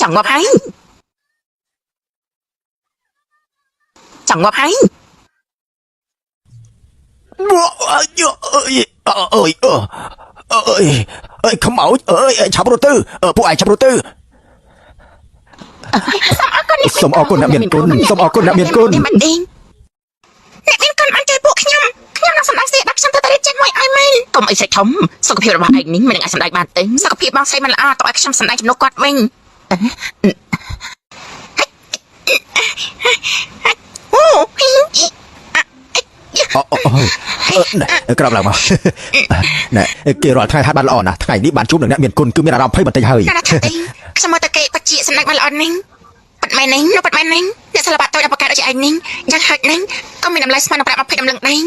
ចង់ងាប់ហើយចង់ងាប់ហើយ អើយអើយអើយអើយអើយខ្មោចអើយឆាប់រត់ទៅពួកឯងឆាប់រត់ទៅសូមអរគុណអ្នកមានគុណសូមអរគុណអ្នកមានគុណ មិនទេអ្នកមានគុណបានជួយពួកខ្ញុំខ្ញុំនឹងសម្ដែងស្រីដាក់ខ្ញុំទៅតែរៀបចិត្តមួយឲ្យមែនកុំអីស្រីធំសុខភាពរបស់ឯងនេះមិននឹងអាចសម្ដែងបានទេសុខភាពបងស្រីមិនល្អតោះឲ្យខ្ញុំសម្ដែងជំនួសគាត់វិញអូ អូក្រោបឡើងមកណែគេរាល់ថ្ងៃហាត់បានល្អណាស់ថ្ងៃនេះបានជួបនឹងអ្នកមានគុណគឺមានអារម្មណ៍ភ័យបន្តិចហើយ ណាស់ថាទេខ្ញុំមកតែគេបជាសម្ដែងបានល្អណាស់ប៉ាត់មែននេះនោះប៉ាត់មែននេះអ្នកសិល្បៈតូចដល់បកកើតដូចជាឯងនេះយ៉ាងហោចណាស់ក៏មានតម្លៃស្មើនឹងប្រាក់20តម្លឹងដែរ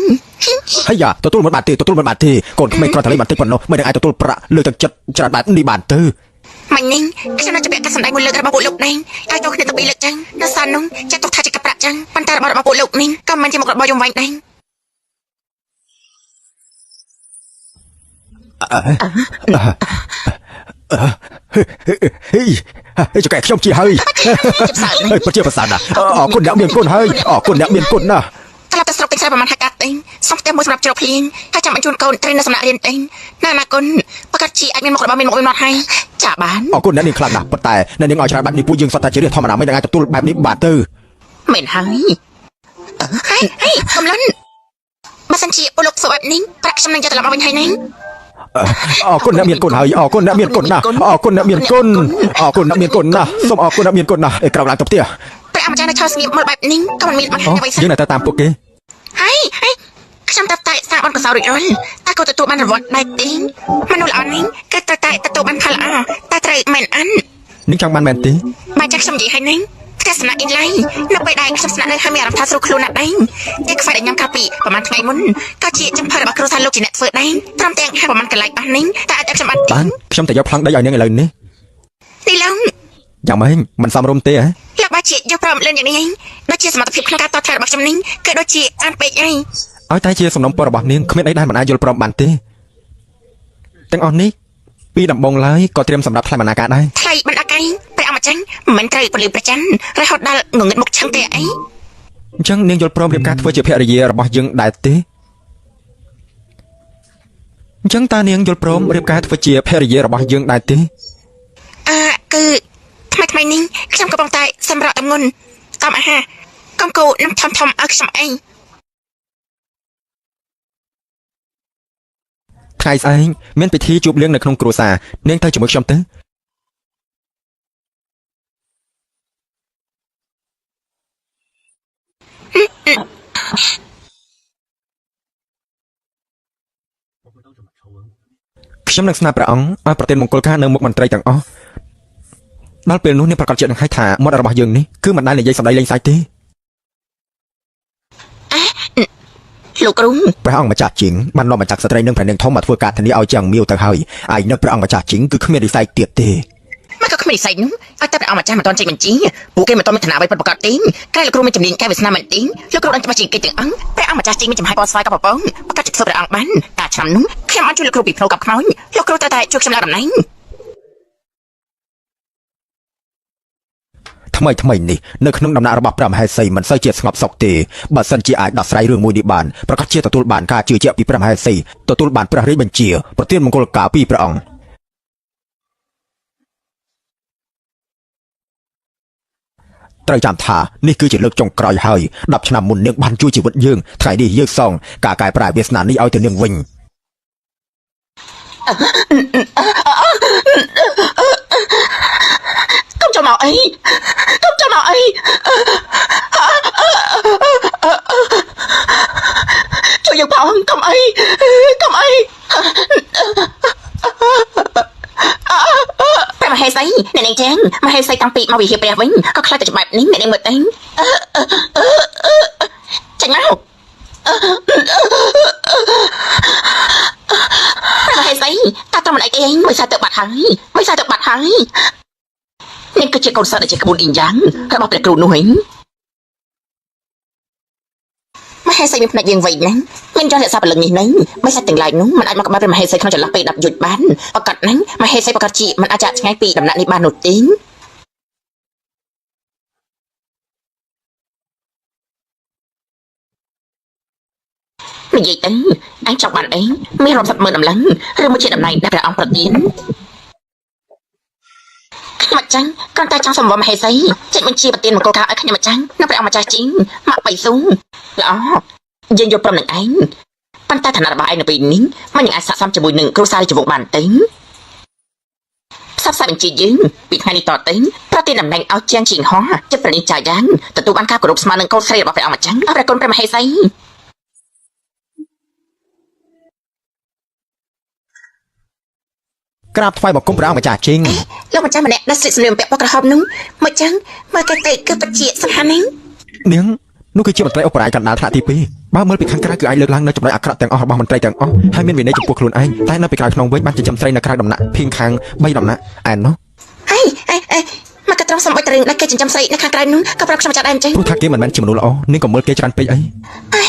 ហើយយ៉ាទទួលមិនបានទេទទួលមិនបានទេកូនក្មេងគ្រាន់តែលេងបន្តិចប៉ុណ្ណោះមិននឹងអាចទទួលប្រាក់លើកទឹកចិត្តច្រើនបែបនេះបានទេ មិញនេះខ្ញុំនឹងជម្រាបការសម្ដែងមួយលើករបស់ពួកលោកនេះឲ្យតគ្នាទៅពីរលើកចឹងនៅសាននោះចាត់ទុកថាជាកប្រាក់ចឹងប៉ុន្តែរបស់របស់ពួកលោកនេះក៏មិនជាមុខរបរយំវាញ់ដែរ ហេហេចកែខ្ញុំជាហើយ ជិបសើនេះ ហើយប្រជាប្រសាទណាអរគុណអ្នកមានគុណហើយអរគុណអ្នកមានគុណណា ត្រឡប់ទៅស្រុកទិញស្រែប្រហែលហិកតាទិញសុំផ្ទះមួយសម្រាប់ជ្រកភ្លៀងហើយចាំបញ្ជូនកូនត្រូវនៅសំណាក់រៀនទិញណាណាគុណប្រកាសជាអាចមានមុខរបរមានមុខមានមាត់ហើយចាបាន អរគុណអ្នកនាងខ្លាំងណាស់ប៉ុន្តែអ្នកនាងឲ្យច្រើនបែបនេះពួកយើងសុទ្ធតែជារឿងធម្មតាមិននឹងអាចទទួលបែបនេះបានទេ មែនហើយហេហេកំលិនបើសិនជាពួកលោកធ្វើបែបនេះប្រាក់ខ្ញុំនឹងយកត្រឡប់មកវិញហើយណា អរគុណអ្នកមានគុណហើយអរគុណអ្នកមានគុណណាស់អរគុណអ្នកមានគុណអរគុណអ្នកមានគុណណាស់សូមអរគុណអ្នកមានគុណណាស់ឯក្រោកឡើងទៅផ្ទះ ព្រះអម្ចាស់នៅឆោស្ងៀមមើលបែបនេះក៏មិនមានបញ្ហា អូ អ្វីសោះ យើងនៅតែតាមពួកគេ ហើយហើយខ្ញុំតែតែសាបអនកសោរួចរាល់តែក៏ទទួលបានរង្វាន់ដែរទេមនុស្សល្អនេះគឺត្រូវតែទទួលបានផលល្អតែត្រូវមែនអាន នាងចង់បានមែនទេ បើចាស់ខ្ញុំនិយាយឲ្យនេះផ្ទះសំណាក់អ៊ីនឡៃនៅពេលដែលខ្ញុំស្នាក់នៅហើយមានអារម្មណ៍ថាស្រួលខ្លួនណាស់ដែរតែខ្វះដែលញ៉ាំកាលពីប្រហែលថ្ងៃមុនក៏ជាចំផលរបស់គ្រួសារលោកជាអ្នកធ្វើដែរព្រមទាំងហាប្រហែលកន្លែងអស់នេះតែអាចឲ្យខ្ញុំបាន បានខ្ញុំតែយកប្លង់ដីឲ្យនាងឥឡូវនេះ នេះឡង យ៉ាងម៉េចមិនសមរម្យទេហ៎ លោកបាជាយកព្រមលឿនយ៉ាងនេះឯងដូចជាសមត្ថភាពក្នុងការតថ្លៃរបស់ខ្ញុំនេះគឺដូចជាអានពេកឯង ឲ្យតែជាសំណុំពររបស់នាងគ្មានអីដែលមិនអាចយល់ព្រមបានទេទាំងអស់នេះពីដំបងឡើយក៏ត្រៀមសម្រាប់ថ្លៃបណ្ណាការដែរ ថ្លៃបណ្ដាកៃព្រះអម្ចាស់មិនត្រូវពលឺប្រច័នរហូតដល់ងងឹតមុខឆឹងទេអី អញ្ចឹងនាងយល់ព្រមរៀបការធ្វើជាភរិយារបស់យើងដែរទេអញ្ចឹងតើនាងយល់ព្រមរៀបការធ្វើជាភរិយារបស់យើងដែរទេ អើគឺថ្មីថ្មីនេះខ្ញុំកំពុងតែសម្រាប់តម្ងន់តាមអាហារកុំគោនឹងធំធំឲ្យខ្ញុំអី ថ្ងៃស្អែកមានពិធីជួបលៀងនៅក្នុងគ្រួសារនាងទៅជាមួយខ្ញុំទៅខ្ញុំនឹងស្នើព្រះអង្គឲ្យប្រទានមង្គលការនៅមុខមន្ត្រីទាំងអស់ដល់ពេលនោះនាងប្រកាសជានឹងឲ្យថាមាត់របស់យើងនេះគឺមិនដែលនិយាយសម្ដីលេងសើចទេ លោកគ្រូ ព្រះអង្គម្ចាស់ជីងបាននាំម្ចាស់ស្ត្រីនិងព្រះនាងធំមកធ្វើការធានាឲ្យជាងមៀវទៅហើយឯនឹកព្រះអង្គម្ចាស់ជីងគឺគ្មានវិស័យទៀតទេ មកក៏គ្មាននិស័យនោះឲ្យតែព្រះអង្គម្ចាស់មិនទាន់ចេញបញ្ជីពួកគេមិនទាន់មានឋានៈអ្វីពិតប្រាកដទេក្រែលោកគ្រូមានជំនាញកែវាសនាមែនទេលោកគ្រូដឹងច្បាស់ជាងគេទាំងអង្គព្រះអង្គម្ចាស់ជីងមានចំហាយពណ៌ស្វាយក៏ប្រពងប្រកាសជាធ្វើព្រះអង្គបានកាលឆ្នាំនោះខ្ញុំបានជួយលោកគ្រូពីភ្នូកັບខ្មោចលោកគ្រូត្រូវតែជួយខ្ញុំឡើងតំណែង ថ្មីថ្មីនេះនៅក្នុងដំណាក់របស់ព្រះមហេសីមិនសូវជាស្ងប់សុខទេបើសិនជាអាចដោះស្រាយរឿងមួយនេះបានប្រកាសជាទទួលបានការជឿជាក់ពីព្រះមហេសីទទួលបានព្រះរាជបញ្ជាប្រទានមង្គលការពីព្រះអង្គត្រូវចាំថានេះគឺជាលើកចុងក្រោយហើយ10ឆ្នាំមុននាងបានជួយជីវិតយើងថ្ងៃនេះយើងសងការកែប្រែវាសនានេះឲ្យទៅនាងវិញ កុំចូលមកអីកុំចូលមកអីជួយយើងផងកុំអីកុំអីព្រះមហេសីអ្នកនាងចឹងមហេសីតាំងពីមកវិហារព្រះវិញក៏ខ្លាចតែច្បាប់នេះអ្នកនាងមើលទៅចេញមកព្រះមហេសីតើត្រឹមមិនអីទេមួយសាទៅបាត់ហើយមួយសាទៅបាត់ហើយ នាងគឺជាកូនសិស្សដែលជាក្បួនអ៊ីងយ៉ាងរបស់ព្រះគ្រូនោះហិងមហេសីមានផ្នែកយើងវៃណាស់មានចង់រក្សាពលឹងនេះណាស់មិនសាច់ទាំងឡាយនោះមិនអាចមកក្បែរព្រះមហេសីក្នុងចន្លោះពេល10យុជបានប្រកាសណាស់មហេសីប្រកាសជាមិនអាចចាក់ឆ្ងាយពីដំណាក់នេះបាននោះទេនិយាយទៅអញចង់បានអីមានរាប់សិបម៉ឺនតម្លឹងឬមួយជាតំណែងដែលព្រះអង្គប្រទានខ្ញុំអញ្ចឹងគ្រាន់តែចង់សម្វរមហេសីចេញបញ្ជាប្រទានមង្គលការឲ្យខ្ញុំអញ្ចឹងនៅព្រះអង្គម្ចាស់ជីងម៉ាក់បៃស៊ូល្អយើងយល់ព្រមនឹងឯងប៉ុន្តែឋានៈរបស់ឯងនៅពេលនេះមិននឹងអាចស័ក្តិសមជាមួយនឹងគ្រួសាររាជវង្សបានទេផ្សព្វផ្សាយបញ្ជាយើងពីថ្ងៃនេះតទៅប្រទានតំណែងឲ្យជាងជីងហោះចិត្តប្រណីចាយ៉ាងទទួលបានការគោរពស្មើនឹងកូនស្រីរបស់ព្រះអង្គម្ចាស់អរព្រះគុណព្រះមហេសី ក្រាបថ្វាយបង្គំព្រះអង្គម្ចាស់ជីង លោកម្ចាស់ម្នាក់ដែលស្លៀកសម្លៀកបំពាក់ពណ៌ក្រហមនោះមកចឹងមើលគេទៅគឺពិតជាសង្ហានេះ នាងនោះគឺជាមន្ត្រីអបរាយកណ្ដាលថ្នាក់ទី2បើមើលពីខាងក្រៅគឺអាចលើកឡើងនៅចំណុចអាក្រក់ទាំងអស់របស់មន្ត្រីទាំងអស់ហើយមានវិន័យចំពោះខ្លួនឯងតែនៅពីក្រៅក្នុងវិញបានចិញ្ចឹមស្រីនៅក្រៅដំណាក់ភៀងខាង3ដំណាក់ឯណោះ អេអេអេមកក៏ត្រង់សំបុចតរឿងដែលគេចិញ្ចឹមស្រីនៅខាងក្រៅនោះក៏ប្រាប់ខ្ញុំម្ចាស់ដែរអញ្ចឹង ព្រោះថាគេមិនមែនជាមនុស្សល្អនាងក៏មើលគេច្រើនពេកអី អេ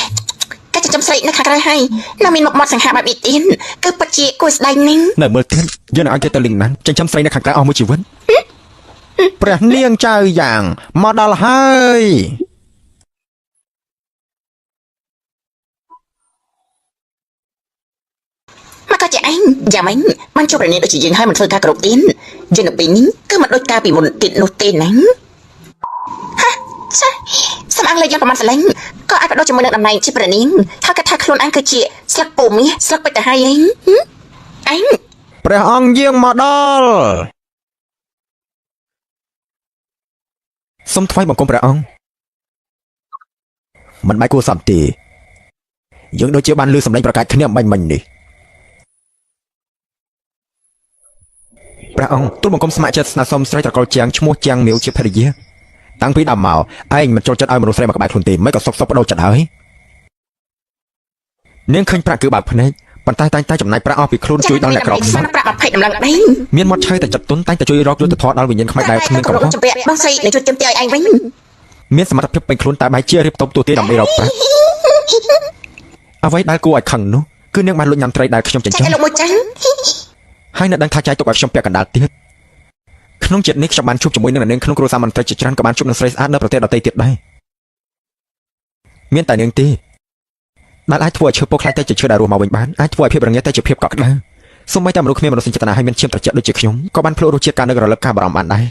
គេចិញ្ចឹមស្រីនៅខាងក្រៅហើយនៅមានមុខមាត់សង្ហាបែបនេះទៀតគឺពិតជាគួរស្ដាយណាស់ នៅមើលទៀតយើងនឹងឲ្យគេទៅលីងណាន់ចិញ្ចឹមស្រីនៅខាងក្រៅអស់មួយជីវិតព្រះនាងចៅយ៉ាងមកដល់ហើយ មកក៏ជាឯងយ៉ាងម៉េចបានជួបរនាដូចជាយើងហើយមិនធ្វើការគ្រប់ទៀតយើងនៅពេលនេះគឺមិនដូចកាលពីមុនទៀតនោះទេណាហាចាសំអាងលេខយ៉ាងប្រមាណសលេងក៏អាចបដូរជាមួយនឹងតំណែងជាព្រះនាងថាគាត់ថាខ្លួនឯងគឺជាស្លឹកពូមាសស្លឹកពេជ្រទៅហើយឯងឯង ព្រះអង្គយាងមកដល់សូមថ្វាយបង្គំព្រះអង្គមិនបាច់គួរសមទេយើងដូចជាបានលើសម្លេងប្រកាសគ្នាអំបញ្ញមិញនេះព្រះអង្គទូលបង្គំស្ម័គ្រចិត្តស្នើសុំស្រីត្រកូលជាងឈ្មោះជាងមៀវជាភរិយាតាំងពីដើមមកឯងមិនចូលចិត្តឲ្យមនុស្សស្រីមកក្បែរខ្លួនទេមិនក៏សុកសុកបដូរចិត្តហើយនាងឃើញប្រាក់គឺបើកភ្នែកប៉ុន្តែតែងតែចំណាយប្រាក់អស់ពីខ្លួនជួយដល់អ្នកក្រខ្សត់ ប្រាក់20តម្លឹងដែរ មានមាត់ឆៅតែចិត្តទុនតែងតែជួយរកយុទ្ធធម៌ដល់វិញ្ញាណខ្មោចដែលគ្មានកំហុស ជំពាក់បងស្រីនឹងជួយទាមទារឲ្យឯងវិញ មានសមត្ថភាពពេញខ្លួនតែបែរជារៀបតបទូទាដើម្បីរកប្រាក់អ្វីដែលគួរឲ្យខឹងនោះគឺនាងបានលួចញ៉ាំត្រីដែលខ្ញុំចិញ្ ចា ចឹម ឲ្យលោកមួយចាំង ហើយនៅដឹងថាចែកទុកឲ្យខ្ញុំពាក់កណ្ដាលទៀតក្នុងជាតិនេះខ្ញុំបានជួបជាមួយនឹងអ្នកនាងក្នុងគ្រួសារមន្ត្រីជាច្រើនក៏បានជួបនឹងស្រីស្អាតនៅប្រទេសដទៃទៀតដែរមានតែនាងទេដែលអាចធ្វើឲ្យឈើពុកខ្លាចតែជាឈើដែលរស់មកវិញបានអាចធ្វើឲ្យភាពរងាតែជាភាពកក់ក្ដៅសូម្បីតែមនុស្សគ្មានមនោសញ្ចេតនាហើយមានឈាមត្រជាក់ដូចជាខ្ញុំក៏បានភ្លក់រសជាតិការនឹករលឹកការបារម្ភបានដែរ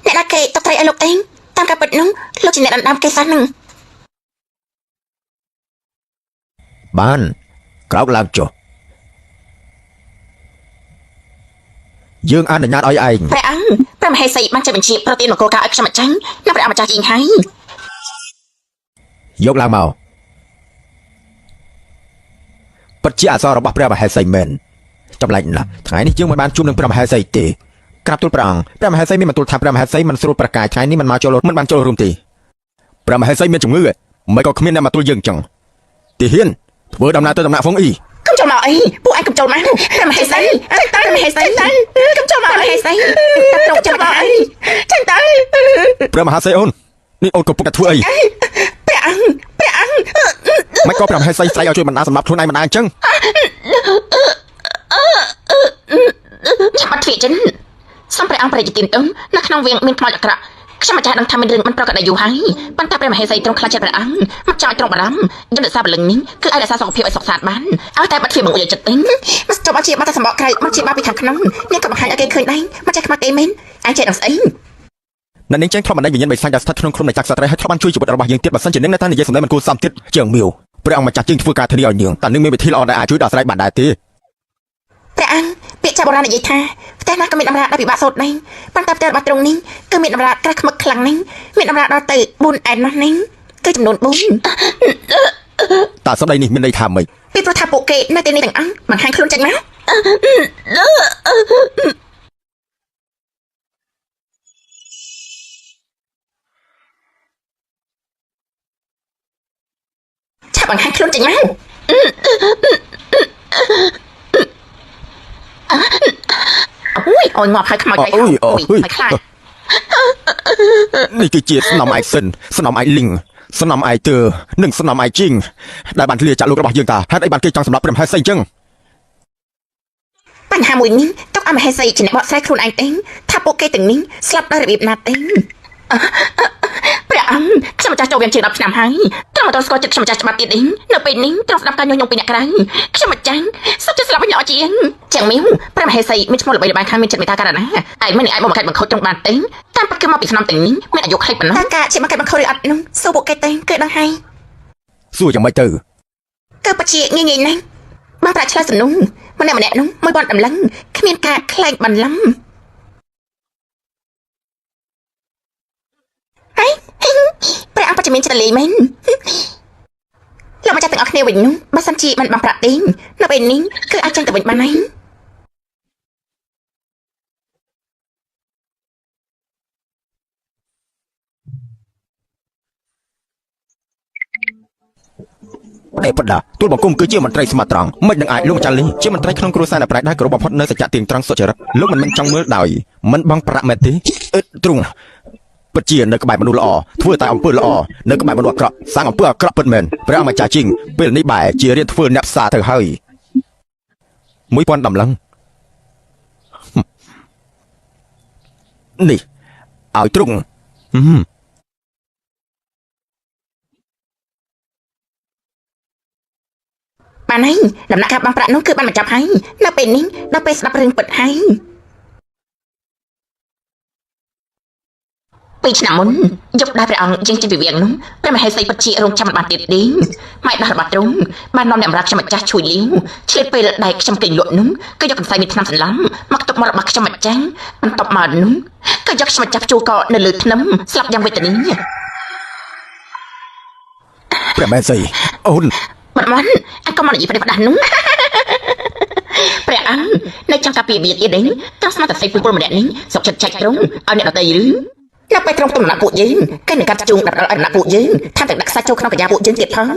អ្នកណាគេតបត្រីឲ្យលោកឯងតាមការពិតនោះលោកជាអ្នកដណ្ដើមគេសោះនឹង បានក្រោកឡើងចុះយើងអនុញ្ញាតឲ្យឯង ព្រះអង្គព្រះមហេសីបានចេញបញ្ជាប្រទានមង្គលការឲ្យខ្ញុំម្ចាស់និងព្រះអង្គម្ចាស់ជាងហើយ យកឡើងមកពិតជាអក្សររបស់ព្រះមហេសីមែនចម្លែកណាស់ថ្ងៃនេះយើងមិនបានជួបនឹងព្រះមហេសីទេក្រាបទូលព្រះអង្គព្រះមហេសីមានបន្ទូលថាព្រះមហេសីមិនស្រួលប្រកាយថ្ងៃនេះមិនមកចូលមិនបានចូលរួមទេព្រះមហេសីមានជំងឺមិនក៏គ្មានអ្នកមកទូលយើងចឹងទីហ៊ានធ្វើដំណើរទៅដំណាក់ហ្វុងអ៊ី កុំចូលមកអីពួកឯងកុំចូលមកព្រះមហេសីចាញ់ទៅព្រះមហេសីកុំចូលមកព្រះមហេសីតែត្រង់ចាំមកអីចាញ់ទៅ ព្រះមហាសីអូននេះអូនកំពុងតែធ្វើអី ព្រះអង្គព្រះអង្គ មិនក៏ព្រះមហេសីស្រែកឲ្យជួយបណ្ដាសម្រាប់ខ្លួនឯងមិនដែរអញ្ចឹង ឆាប់បាត់ទ្វារចិនសូមព្រះអង្គព្រះជាទីមទុំនៅក្នុងវៀងមានខ្មោចអាក្រក់ខ្ញុំម្ចាស់ដឹងថាមានរឿងមិនប្រក្រតីយូរហើយប៉ុន្តែព្រះមហេសីទ្រង់ខ្លាចចិត្តព្រះអង្គមកចង់ឲ្យទ្រង់បារម្ភយើងរក្សាព្រលឹងនេះគឺអាចរក្សាសុខភាពឲ្យសុខសាន្តបានឲ្យតែបាត់ទ្វារបង្អួចឲ្យចិត្តទេមកចប់អត់ជាបាត់តែសម្បកក្រៅមកជាបាត់ពីខាងក្នុងនេះក៏បង្ហាញឲ្យគេឃើញដែរមកចេះខ្មាស់គេមែនឯងចេះដឹងស្អី អ្នកនាងចេញធ្លាប់បណ្ដេញវិញ្ញាណបិសាចដែលស្ថិតក្នុងខ្លួននៃចាក់សត្រីហើយធ្លាប់បានជួយជីវិតរបស់យើងទៀតបើសិនជានាងនៅតែនិយាយសម្ដីមិនគួរសមទៀតជាងមៀវព្រះអង្គម្ចាស់ជាងធ្វើការធានាឲ្យនាងតើនាងមានវិធីល្អដែលអាចជួយដោះស្រាយបានដែរទេ ព្រះអង្គពាក្យចាស់បុរាណនិយាយថាផ្ទះណាក៏មានតម្រាដែលពិបាកសូត្រដែរប៉ុន្តែផ្ទះរបស់ទ្រង់នេះគឺមានតម្រាក្រាស់ខ្មឹកខ្លាំងណាស់មានតម្រាដល់ទៅ4អែននោះនេះគឺចំនួន4 តើសម្ដីនេះមានន័យថាម៉េច ពីព្រោះថាពួកគេនៅទីនេះទាំងអង្គបង្ហាញខ្លួនចេញមកឆាប់បង្ហាញខ្លួនចេញមក អូយអូយងាប់ហើយខ្មោច អូ ហើយ យអូយ ហើយខ្លាច នេះគឺជាស្នំឯកសិនស្នំឯកលីងស្នំឯកទើនិងស្នំឯកជីងដែលបានធ្លាចាក់លោករបស់យើងតាហេតុអីបានគេចង់សម្លាប់ព្រះមហេសីអញ្ចឹង បញ្ហាមួយនេះទុកអមហេសីជាអ្នកបកស្រាយខ្លួនឯងទេថាពួកគេទាំងនេះស្លាប់ដោយរបៀបណាទេព្រះអង្គខ្ញុំម្ចាស់ចូលវៀនជាង10ឆ្នាំហើយត្រង់មកតស្គាល់ចិត្តខ្ញុំម្ចាស់ច្បាស់ទៀតទេនៅពេលនេះត្រង់ស្ដាប់ការញុះញង់ពីអ្នកក្រៅខ្ញុំម្ចាស់សុទ្ធជាស្លាប់វិញល្អជាងចឹងមីវព្រះមហេសីមានឈ្មោះល្បីល្បាញខាងមានចិត្តមេត្តាករុណាឯងមិនអាចមកបង្កាច់បង្ខូចត្រង់បានទេតាមពិតគឺមកពីស្នំទាំងនេះមានអាយុខ្លីប៉ុណ្ណោះតើការជាបង្កាច់បង្ខូចឬអត់នោះសួរពួកគេទេគឺដឹងហើយ សួរយ៉ាងម៉េចទៅ គឺបជាងាយងាយណាស់បងប្រាក់ឆ្លើយសំណុំម្នាក់ម្នាក់នោះមួយបនតម្លឹងគ្មានការខ្លែងបន្លំហើយព្រះអង្គបច្ចមានចិត្តលេងមែនលោកម្ចាស់ទាំងអស់គ្នាវិញនោះបើសិនជាមិនបងប្រាក់ទេនៅពេលនេះគឺអាចចេញទៅវិញបានហើយ អេបដាទូលបង្គំគឺជាមន្ត្រីស្ម័គ្រត្រង់មិននឹងអាចលោកម្ចាស់លីជាមន្ត្រីក្នុងគ្រួសារដែលប្រែកដែរគោរពបំផុតនៅសច្ចៈទៀងត្រង់សុចរិតលោកមិនមែនចង់មើលដោយមិនបង់ប្រាក់មែនទេអឺទ្រុងពិតជានៅក្បែរមនុស្សល្អធ្វើតែអំពើល្អនៅក្បែរមនុស្សអាក្រក់សាងអំពើអាក្រក់ពិតមែនព្រះអង្គម្ចាស់ជីងពេលនេះបែរជារៀនធ្វើអ្នកផ្សារទៅហើយ1000ដំឡឹងនេះឲ្យទ្រុងហឹម បានហើយដំណាក់កាលបងប្រាក់នោះគឺបានបញ្ចប់ហើយនៅពេលនេះដល់ពេលស្ដាប់រឿងពិតហើយពីរឆ្នាំមុនយប់ដែលព្រះអង្គយាងចេញពីវាងនោះព្រះមហេសីពិតជារងចាំមិនបានទៀតទេម៉ែដោះរបស់ទ្រង់បាននាំអ្នកបម្រើខ្ញុំម្ចាស់ជួយលាវឆ្លៀតពេលដែលខ្ញុំគេងលក់នោះក៏យកកន្សែងមានថ្នាំសន្លំមកទប់មករបស់ខ្ញុំម្ចាស់បន្ទាប់មកនោះក៏យកខ្ញុំម្ចាស់ជួកនៅលើធ្នឹមស្លាប់យ៉ាងវេទនា ព្រះមែនសីអូន មិនមិនអញក៏មកនិយាយប្រេះផ្ដាស់នោះ ព្រះអង្គនៅចង់ការពារវាទៀតទេត្រង់ស្មានតែស្អីពុយពលម្នាក់នេះសុកចិត្តចែកត្រង់ឲ្យអ្នកដទៃឬនៅពេលត្រង់ទំនាក់ពួកយើងគេនឹងកាត់ជូងដល់ដល់ឲ្យដំណាក់ពួកយើងថែមទាំងដាក់ខ្សាច់ចូលក្នុងកាយាពួកយើងទៀតផង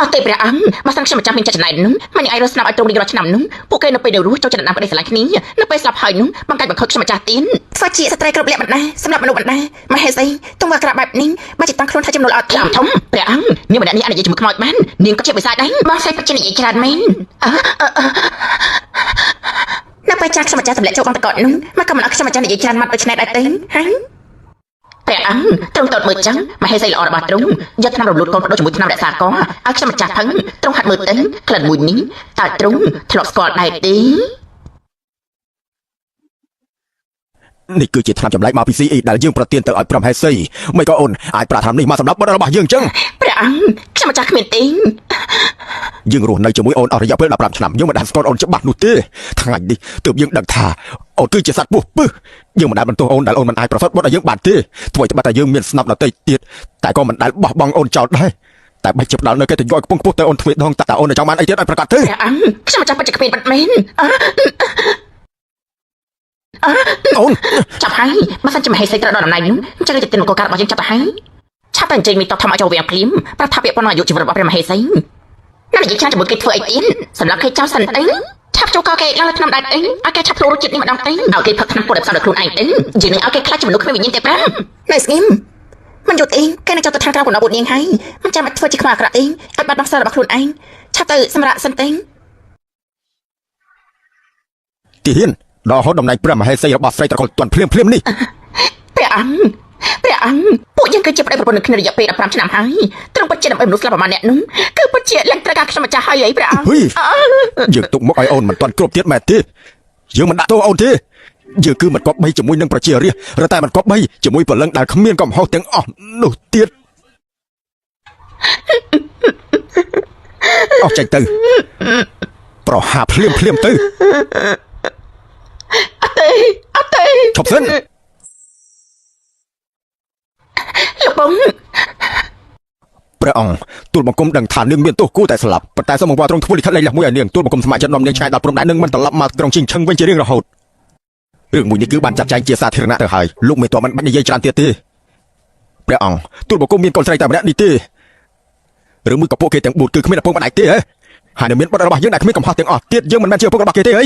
អត់ទេព្រះអង្គបើសិនខ្ញុំម្ចាស់មានចិត្តចំណែននោះមិនឯងរស់ស្នាប់ឲ្យត្រង់រៀងរាល់ឆ្នាំនោះពួកគេនៅពេលនៅរស់ចូលចិត្តដណ្ដើមក្តីស្រឡាញ់គ្នានៅពេលស្លាប់ហើយនោះបង្កាច់បង្ខូចខ្ញុំម្ចាស់ទៀតធ្វើជាស្ត្រីគ្រប់លក្ខបណ្ដាសម្រាប់មនុស្សបណ្ដាមហេសីទុំវាក្រាបបែបនេះបើជាតាំងខ្លួនថាចំនួនអត់ធំធំព្រះអង្គនាងម្នាក់នេះអាចនិយាយជាមួយខ្មោចបាននាងក៏ជាបិសាចដែរបងស្រីពិតជានិយាយច្រើនមែនអឺអឺអឺនៅពេលចាស់ខ្ញុំម្ចាស់ទម្លាក់ចូលកងតកតនោះមកក៏មិនអត់ខ្ញុំម្ចាស់និយាយច្រើនម៉ាត់ដូច្នេះដែរទេហើយព្រះអង្គទ្រង់តតមើលចឹងមហេសីល្អរបស់ទ្រង់យកថ្នាំរំលូតកូនបដូរជាមួយថ្នាំរក្សាកឲ្យខ្ញុំម្ចាស់ផឹងទ្រង់ហាត់មើលទៅក្លិនមួយនេះតើទ្រង់ធ្លាប់ស្គាល់ដែរទេ នេះគឺជាថ្នាំចម្លែកមកពី CE ដែលយើងប្រទានទៅឲ្យព្រមហេសីមិនក៏អូនអាចប្រាថ្នានេះមកសម្រាប់បុត្ររបស់យើងចឹង ព្រះអង្គខ្ញុំម្ចាស់គ្មានទេ យើងរស់នៅជាមួយអូនអស់រយៈពេល15ឆ្នាំយើងមិនដែលស្គាល់អូនច្បាស់នោះទេថ្ងៃនេះទើបយើងដឹងថាអូនគឺជាសត្វពស់ពឹសយើងមិនដែលបន្ទោសអូនដែលអូនមិនអាចប្រសពបុត្រឲ្យយើងបានទេធ្វើឲ្យត្បិតតែយើងមានស្នប់ដទៃទៀតតែក៏មិនដែលបោះបង់អូនចោលដែរតែបែរជាផ្ដល់នៅកិត្តិយសឲ្យខ្ពង់ខ្ពស់ទៅអូនទ្វេដងតើអូននៅចង់បានអីទៀតឲ្យប្រកាសទេ ព្រះអង្គខ្ញុំម្ចាស់ពិតជាគ្មានពិតមែនអឺ អូន ចាប់ហើយបើសិនជាមហេសីត្រូវដល់តំណែងនោះអញ្ចឹងទៅទីនមង្គលការរបស់យើងចាប់ទៅហើយឆាប់តែអញ្ជើញមីតបធម្មឲ្យចូលវាងភ្លាមប្រាប់ថាពាក្យប៉ុណ្ណឹងអាយុជីវិតរបស់ព្រះមហេសីណានិយាយច្រើនជាមួយគេធ្វើអីទៀតសម្រាប់គេចោលសិនទៅឆាប់ចូលកគេឡើងលើថ្នាំដែរទៅឲ្យគេឆាប់ភ្លូរជាតិនេះម្ដងទៅឲ្យគេផឹកថ្នាំពុតឲ្យផ្សំដល់ខ្លួនឯងទៅយើងនឹងឲ្យគេខ្លាចជាមនុស្សគ្មានវិញ្ញាណទេប្រាំនៅស្ងៀមមិនយល់ទេគេនឹងចូលទៅខាងក្រៅកំណត់ពួកនាងហើយមិនចាំបាច់ធ្វើជាខ្មៅអាក្រក់ទេឲ្យបាត់បង់សិលរបស់ខ្លួនឯងឆាប់ទៅសម្រាប់សិនទេ ទាហានដល់ហូតតំណែងព្រះមហេសីរបស់ស្រីត្រកូលទាន់ភ្លាមភ្លាមនេះ ព្រះអង្គព្រះអង្គពួកយើងគឺជាប្តីប្រពន្ធនឹងគ្នារយៈពេល15ឆ្នាំហើយទ្រង់ពិតជាដើម្បីមនុស្សស្លាប់ប្រមាណអ្នកនោះគឺពិតជាឡើងត្រូវការខ្ញុំម្ចាស់ហើយអីព្រះអង្គ ហុយយើងទុកមុខឲ្យអូនមិនទាន់គ្រប់ទៀតមែនទេយើងមិនដាក់ទោសអូនទេយើងគឺមិនគប្បីជាមួយនឹងប្រជារាស្ត្រឬតែមិនគប្បីជាមួយព្រលឹងដែលគ្មានកំហុសទាំងអស់នោះទៀតអស់ចេញទៅប្រហាភ្លាមភ្លាមទៅ អត់ទេអត់ទេ ឈប់សិន លោកបង ព្រះអង្គទូលបង្គំដឹងថានាងមានទោសគួរតែស្លាប់ប៉ុន្តែសូមអង្វរទ្រង់ធ្វើលិខិតលេខលះមួយឲ្យនាងទូលបង្គំស្ម័គ្រចិត្តនាំនាងឆ្ងាយដល់ព្រំដែននឹងមិនត្រឡប់មកក្រុងជីងឈឹងវិញជារៀងរហូតរឿងមួយនេះគឺបានចាត់ចែងជាសាធារណៈទៅហើយលោកមេតបមិនបាច់និយាយច្រើនទៀតទេព្រះអង្គទូលបង្គំមានកូនស្រីតែម្នាក់នេះទេឬមួយក៏ពួកគេទាំងបួនគឺគ្មានឪពុកម្ដាយទេហ៎ហើយនៅមានបុត្ររបស់យើងដែលគ្មានកំហុសទាំងអស់ទៀតយើងមិនមែនជាឪពុករបស់គេទេអី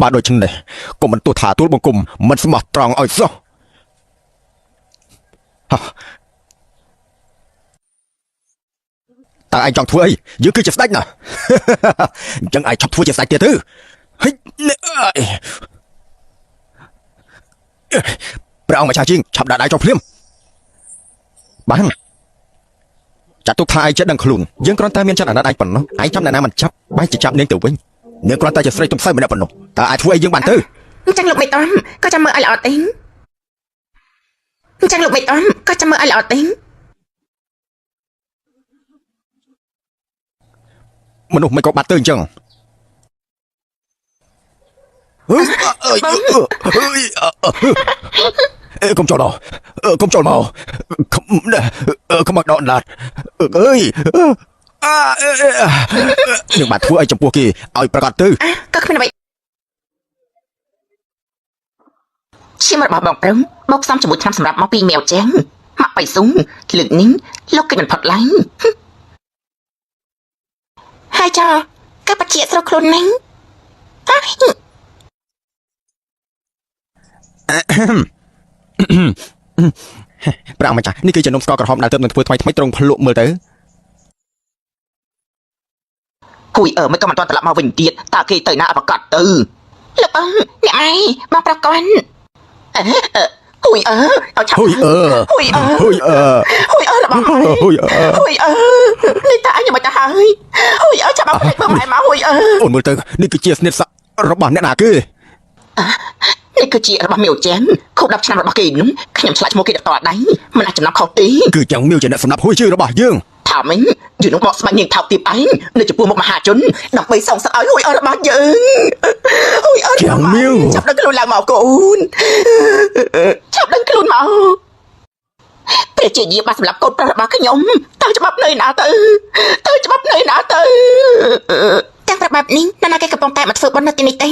បាទដូច្នេះកុំបន្ទោសថាទូលបង្គំមិនស្មោះត្រង់ឲ្យសោះហ่ะតើឯងចង់ធ្វើអីយើងគឺជាស្ដេចណា អញ្ចឹងឯងឈប់ធ្វើជាស្ដេចទៀតទៅហិចនេះអើយព្រះអង្គម្ចាស់ជាងឆាប់ដាក់ដៃចុះភ្លាមបានចាត់ទុកថាឯងចេះដឹងខ្លួនយើងគ្រាន់តែមានចិត្តអាណិតឯងប៉ុណ្ណោះឯងចាប់អ្នកណាមិនចាប់បែរជាចាប់នាងទៅវិញនាងគ្រាន់តែជាស្រីទុំសៅម្នាក់ប៉ុណ្ណោះតើអាចធ្វើអីយើងបានទៅ អញ្ចឹងលោកមេតំក៏ចាំមើលឲ្យល្អទេអញ្ចឹងលោកមេតំក៏ចាំមើលឲ្យល្អទេ មនុស្សមិនក៏បាត់ទៅអញ្ចឹងអើយអើយអើយអេកុំចូលដល់កុំចូលមកកុំកុំមកដកឡាត់អើយអានឹងបានធ្វើអីចំពោះគេឲ្យប្រកាសទៅ អ่ะក៏គ្មានអ្វី ឈាមរបស់បងព្រំបោកផ្សំជាមួយថ្នាំសម្រាប់មកពីមែវចឹងមកបៃស៊ុងលើកនេះលោកគេចមិនផុតឡើយ ហើយចោក៏បជាស្រុកខ្លួនហ្នឹងអ่ะ ព្រះអង្គម្ចាស់នេះគឺជានំស្ករក្រហមដែលទើបនឹងធ្វើថ្មីថ្មីត្រង់ភ្លក់មើលទៅ គួយអឺមិនក៏មិនទាន់ត្រឡប់មកវិញទៀតតើគេទៅណាអបកតទៅ លោកបងអ្នកម៉ែបងប្រកន់ អឺអឺគួយអឺឲ្យឆាប់ ហ៊ុយអឺ ហ៊ុយអឺ ហ៊ុយអឺ ហ៊ុយអឺរបស់ ហ៊ុយអឺ ហ៊ុយអឺនេះតើអញមិនទៅហើយហ៊ុយអឺចាប់មកមើលម៉ែមកហ៊ុយអឺ អូនមើលទៅនេះគឺជាស្និតស័ករបស់អ្នកណាគេ នេះគឺជារបស់មេវចែនខូប10ឆ្នាំរបស់គេនោះខ្ញុំឆ្លាក់ឈ្មោះគេដល់តដៃមិនអាចចំណាំខុសទេ គឺចាំងមៀវជាអ្នកសម្លាប់ហ៊ុយជឺរបស់យើង ថាមិញយូរនោះបកស្បាញ់នាងថោកទាបឯងនៅចំពោះមុខមហាជនដើម្បីសងសឹកឲ្យហ៊ុយអឺរបស់យើងហ៊ុយអឺ ចាំងមៀវ ចាប់ដឹងខ្លួនឡើងមកកូន ឆាប់ដឹងខ្លួនមកព្រះជាយាបានសម្រាប់កូនប្រុសរបស់ខ្ញុំតើច្បាប់នៅណាទៅតើច្បាប់នៅណាទៅទាំងប្រាប់បែបនេះនរណាគេកំពុងតែមកធ្វើបុណ្យនៅទីនេះទេ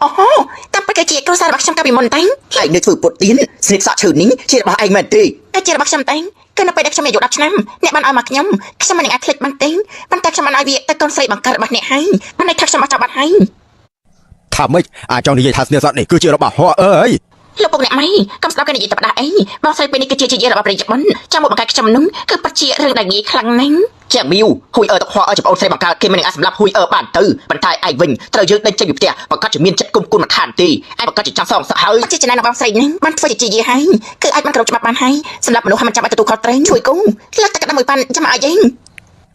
អូហូតាមពិតគឺជាគ្រួសាររបស់ខ្ញុំកាលពីមុនតែ ហើយនៅធ្វើពុតទៀនស្និតសក់ឈើនេះជារបស់ឯងមែនទេ តែជារបស់ខ្ញុំតែគឺនៅពេលដែលខ្ញុំអាយុ10ឆ្នាំអ្នកបានឲ្យមកខ្ញុំខ្ញុំមិននឹងអាចភ្លេចបានទេប៉ុន្តែខ្ញុំបានឲ្យវាទៅកូនស្រីបង្កើតរបស់អ្នកហើយបានន័យថាខ្ញុំអត់ចោលបាត់ហើយ ថាម៉េចអាចង់និយាយថាស្នេហ៍សត្វនេះគឺជារបស់ហោអើយ លោកពុកអ្នកម៉ៃកុំស្ដាប់គេនិយាយតែផ្ដាស់អីបងស្រីពេលនេះគឺជាជាយារបស់ព្រះជបុនចាំមកបង្កើតខ្ញុំនោះគឺពិតជារឿងដែលងាយខ្លាំងណាស់ ជាមៀវហ៊ុយអឺទៅខ្វល់អើចំអូនស្រីបង្កើតគេមិននឹងអាចសម្លាប់ហ៊ុយអឺបានទៅប៉ុន្តែឯងវិញត្រូវយើងដេញចេញពីផ្ទះបង្កើតជាមានចិត្តគុំគួនមិនខានទេឯងបង្កើតជាចង់សងសឹកហើយ ជាចំណែករបស់បងស្រីនេះបានធ្វើជាជាយាហើយគឺអាចបានគ្រប់ច្បាប់បានហើយសម្រាប់មនុស្សឲ្យមិនចាំបាច់ទទួលខុសត្រូវជួយគូលើកតែក្តាំមួយប៉ាន់ចាំមកឲ្យយើង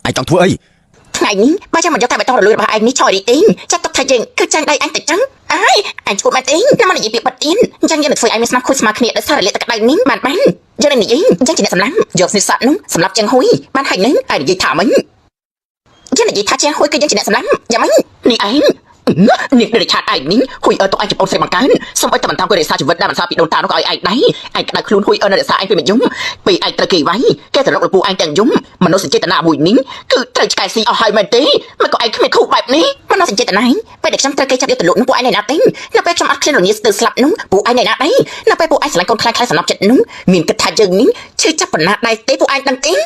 ឯងចង់ធ្វើអី ថ្ងៃនេះបើចាំមកយកតែបៃតងរលួយរបស់ឯងនេះឆយរីទេចាត់ទុកថាយើងគឺចាញ់ដៃអញទៅចឹងអើយអញឈួតមែនទេណាមកនិយាយពាក្យប៉ាត់ទៀនអញ្ចឹងយើងនឹងធ្វើឲ្យមានស្នាប់ខូចស្មើគ្នាដោយសាររលាកទឹកក្តៅនេះបានបានយើងនឹងនិយាយអញ្ចឹងជាអ្នកសម្លាប់ យកស្និតសក់នោះសម្រាប់ជាងហ៊ុយបានហើយនឹងឯងនិយាយថាមិញ យើងនិយាយថាជាងហួយគឺយើងជាអ្នកសម្លាប់យ៉ាងម៉េច នេះឯងនេះដេរឆាតឯងនេះហ៊ុយអឺទុកឯងចំអូនស្រីបង្កើនសូមឲ្យតែបន្តគេរក្សាជីវិតដែលបន្សល់ពីដូនតានោះក៏ឲ្យឯងដែរឯងក្តៅខ្លួនហ៊ុយអឺនៅរក្សាឯងពេលមិនយំពេលឯងត្រូវគេវាយគេទៅរកលពូឯងទាំងយំមនុស្សចេតនាមួយនេះគឺត្រូវឆ្កែស៊ីអស់ហើយមែនទេមិនក៏ឯងគ្មានខូបែបនេះ មនោសញ្ចេតនាពេលដែលខ្ញុំត្រូវគេចាប់យកទៅលក់នោះពួកឯងនៅណាទេនៅពេលខ្ញុំអត់ឃ្លានរងាស្ទើរស្លាប់នោះពួកឯងនៅណាដែរនៅពេលពួកឯងស្រឡាញ់កូនខ្លាំងខ្លាំងសំណប់ចិត្តនោះ មានគិតថាយើងនេះ ឈឺចាប់ប៉ុណ្ណាដែរទេពួកឯងដឹងទេ ឯ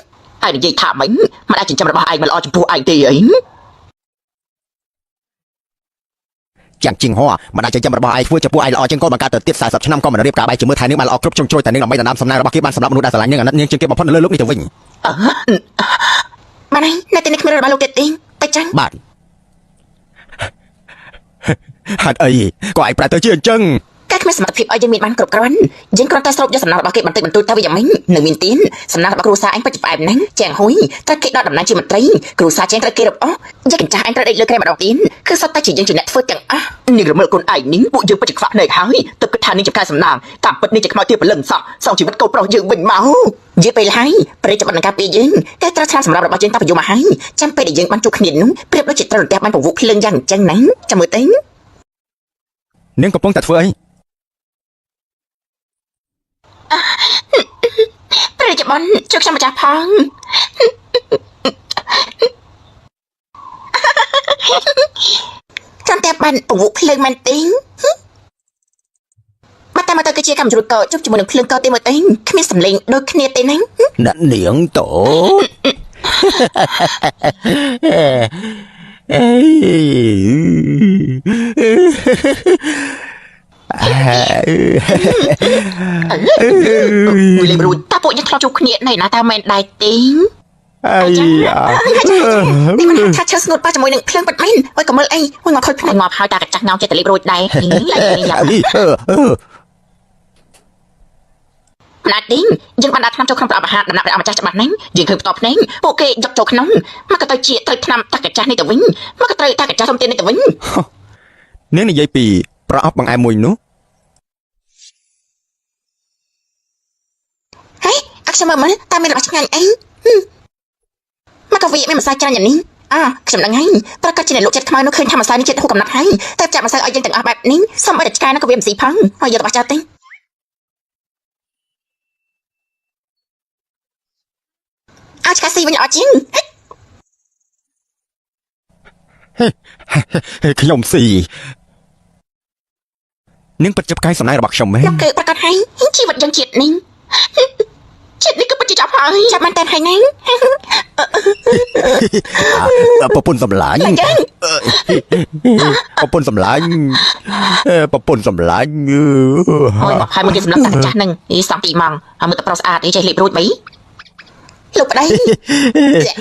ងនិយាយថាមិញមិនអាចចិញ្ចឹមរបស់ឯងមិនល្អចំពោះឯងទេអី ចាំងជាងហោមិនអាចចិញ្ចឹមរបស់ឯងធ្វើចំពោះឯងល្អជាងកូនបង្កើតទៅទៀត40ឆ្នាំក៏មិនរៀបការបែកជាមួយថែនាងបានល្អគ្រប់ជ្រុងជ្រោយតែនាងដើម្បីដណ្ដើមសំណាងរបស់គេបានសម្រាប់មនុស្សដែលស្រឡាញ់នាងអាណិតនាងជាងគេបំផុតនៅលើលោកនេះទៅវិញ បានហើយនៅទីនេះគ្មានរបស់លោកទៀតទេតែចឹង បាទហេតុអីក៏ឯងប្រែទៅជាអញ្ចឹង តែគ្មានសមត្ថភាពឲ្យយើងមានបានគ្រប់គ្រាន់យើងគ្រាន់តែស្រូបយកសំណងរបស់គេបន្តិចបន្តួចទៅវាយ៉ាងម៉េចនៅមានទៀនសំណងរបស់គ្រួសារអញពិតជាផ្អែមណាស់ជាងហ៊ុយត្រូវគេដកតំណែងជាមន្ត្រីគ្រួសារជាងត្រូវគេរឹបអូសយើងកញ្ចាស់អញត្រូវដេកលើគ្រែម្ដងទៀនគឺសុទ្ធតែជាយើងជាអ្នកធ្វើទាំងអស់ នាងរមិលកូនឯងនេះពួកយើងពិតជាខ្វាក់ភ្នែកហើយទើបគិតថានាងជាផ្កាសំណាងតាមពិតនាងជាខ្មោចទៀតព្រលឹងសោះសងជីវិតកូនប្រុសយើងវិញមក យឺតពេលហើយព្រះរាជបុត្រនឹងការពារយើងតែត្រូវឆ្លងសម្រាប់របស់យើងតាំងពីយូរមកហើយចាំពេលដែលយើងបានជួបគ្នានោះប្រៀបដូចជាត្រូវរន្ទះបាញ់ពវក់ភ្លើងយ៉ាងអញ្ចឹងណាចាំមើលទៅ នាងកំពុងតែធ្វើអី ព្រះរាជបុត្រជួយខ្ញុំម្ចាស់ផងចាំតែបានពវក់ភ្លើងមែនទេបើតាមមកទៅគឺជាកម្មជ្រួតកជួបជាមួយនឹងភ្លើងកទេមើលទេគ្មានសម្លេងដូចគ្នាទេណា អ្នកនាងតូច អេ វាលេបរួចតើពួកយើងធ្លាប់ជួបគ្នានៅណាតើមែនដែរទេ អីយ៉ា នេះមិនថាឈើស្ងួតប៉ះជាមួយនឹងភ្លើងពិតមែនអុយកុំមើលអីអុយងាប់ខូចភ្នែក ងាប់ហើយតាកាចាស់ងោចេះតែលេបរួចដែរឡើយនេះយ៉ា អីអឺអឺ ណាត់ទីងយើងបានដាក់ថ្នាំចូលក្នុងប្រអប់អាហារដំណាក់ព្រះអង្គម្ចាស់ច្បាស់ណាស់យើងឃើញផ្ទាល់ភ្នែកពួកគេយកចូលក្នុងមកក៏ទៅជាត្រូវថ្នាំតាកាចាស់នេះទៅវិញមកក៏ត្រូវតាកាចាស់សុំទាននេះទៅវិញ នាងនិយាយពីប្រអប់បង្អែមមួយនោះ ហេអខ្ញុំមើលមើលតើមានរបស់ឆ្ងាញ់អីមកក៏វាមានម្សៅច្រើនយ៉ាងនេះអខ្ញុំដឹងហើយប្រកាសជាអ្នកលក់ចិត្តខ្មៅនោះឃើញថាម្សៅនេះចិត្តហួសកំណត់ហើយតែចាក់ម្សៅឲ្យយើងទាំងអស់បែបនេះសុំឲ្យតែឆ្កែនោះក៏វាមិនស៊ីផងហើយយករបស់ចោលទេឲ្យឆ្កែស៊ីវិញល្អជាង ខ្ញុំស៊ីនាងពិតជាផ្កាយសំណាងរបស់ខ្ញុំមែន លោកគឺប្រកាសហើយជីវិតយើងជាតិនេះជាតិនេះគឺពិតជាចាប់ហើយចាប់មែនតើហើយណា ប្រពន្ធសម្លាញ់ប្រពន្ធសម្លាញ់ប្រពន្ធសម្លាញ់ អូយមកហើយមួយគេសម្លឹងតាកាចាស់នឹងអីសំទីម៉ងហើយមើលតែប្រុសស្អាតអីចេះលេបរួចបី លោកប្តី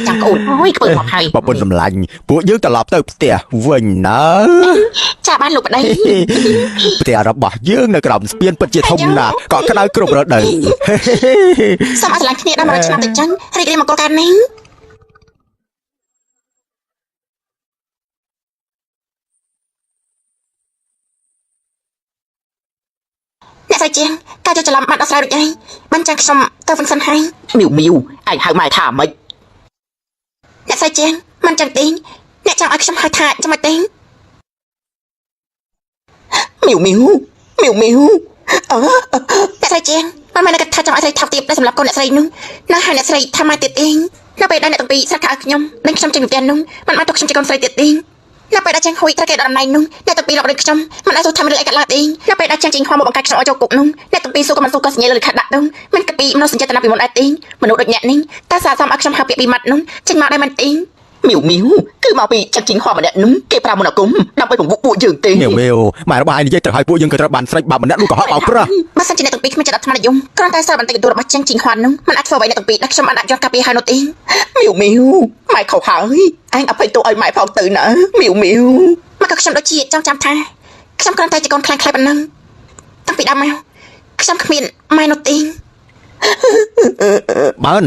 ចាំក្អូនអូយក្ពើមកហើយ ប្រពន្ធសម្លាញ់ពួកយើងត្រឡប់ទៅផ្ទះវិញណា ចាបានលោកប្តី ផ្ទះរបស់យើងនៅក្រោមស្ពានពិតជាធំណាស់ក៏ក្តៅគ្រប់រដូវ សូមឲ្យស្រឡាញ់គ្នាដល់100ឆ្នាំទៅចឹងរីករាយមកកលកានេះអ្នកស្រីជាងការយកច្រឡំបានដោះស្រាយរួចហើយបានចាំខ្ញុំទៅវិញសិនហើយ មីវមីវឯងហៅម៉ែថាម៉េច អ្នកស្រីជាងមិនចឹងទេអ្នកចង់ឲ្យខ្ញុំហៅថាចាំមិនទេ មីវមីវមីវមីវ អឺអ្នកស្រីជាងមិនមែនគិតថាចង់ឲ្យស្រីថោកទាបតែសម្រាប់កូនអ្នកស្រីនោះនៅហើយអ្នកស្រីថាមកទៀតទេនៅពេលដែលអ្នកទាំងពីរស្រាក់ខោឲ្យខ្ញុំនិងខ្ញុំចេញពីផ្ទះនោះមិនបានទុកខ្ញុំជាកូនស្រីទៀតទេនៅពេលដែលចាងហួយត្រូវគេដកតំណែងនោះអ្នកទាំងពីរលោកនឹងខ្ញុំមិនអាចសួរថាមានរឿងអីកើតឡើងទេនៅពេលដែលចាងជីងហមមកបង្កើតខ្ញុំឲ្យចូលគុកនោះអ្នកទាំងពីរសួរក៏មិនសួរក៏សញ្ញាលើលិខិតដាក់នោះមិនគិតពីមនោសញ្ចេតនាពីមុនដែរទេមនុស្សដូចអ្នកនេះតើសាកសមឲ្យខ្ញុំហៅពាក្យពីម៉ាត់នោះចេញមកដែរមែនទេ មីវមីវគឺមកពីចឹកជីងហោះម្នាក់នោះគេប្រើមន្តអាគមដើម្បីពង្វក់ពួកយើងទេ មីវមីវម៉ែរបស់ឯងនិយាយត្រូវឲ្យពួកយើងក៏ត្រូវបានស្រេចបាប់ម្នាក់នោះក៏ហក់បោកប្រាស់ បើសិនជាអ្នកទាំងពីរគ្មានចិត្តអាត្មានិយមគ្រាន់តែសារបន្តិចបន្តួចរបស់ចាងជីងហួននោះមិនអាចធ្វើអ្វីអ្នកទាំងពីរដែលខ្ញុំបានដាក់យន្តការពារហើយនោះទេ មីវមីវម៉ែខុសហើយឯងអភ័យទោសឲ្យម៉ែផងទៅណាមីវមីវ មកក៏ខ្ញុំដូចជាចង់ចាំថាខ្ញុំគ្រាន់តែជាកូនខ្លាំងខ្លាយប៉ុណ្ណឹងតាំងពីដើមមកខ្ញុំគ្មានម៉ែនោះទេ បើន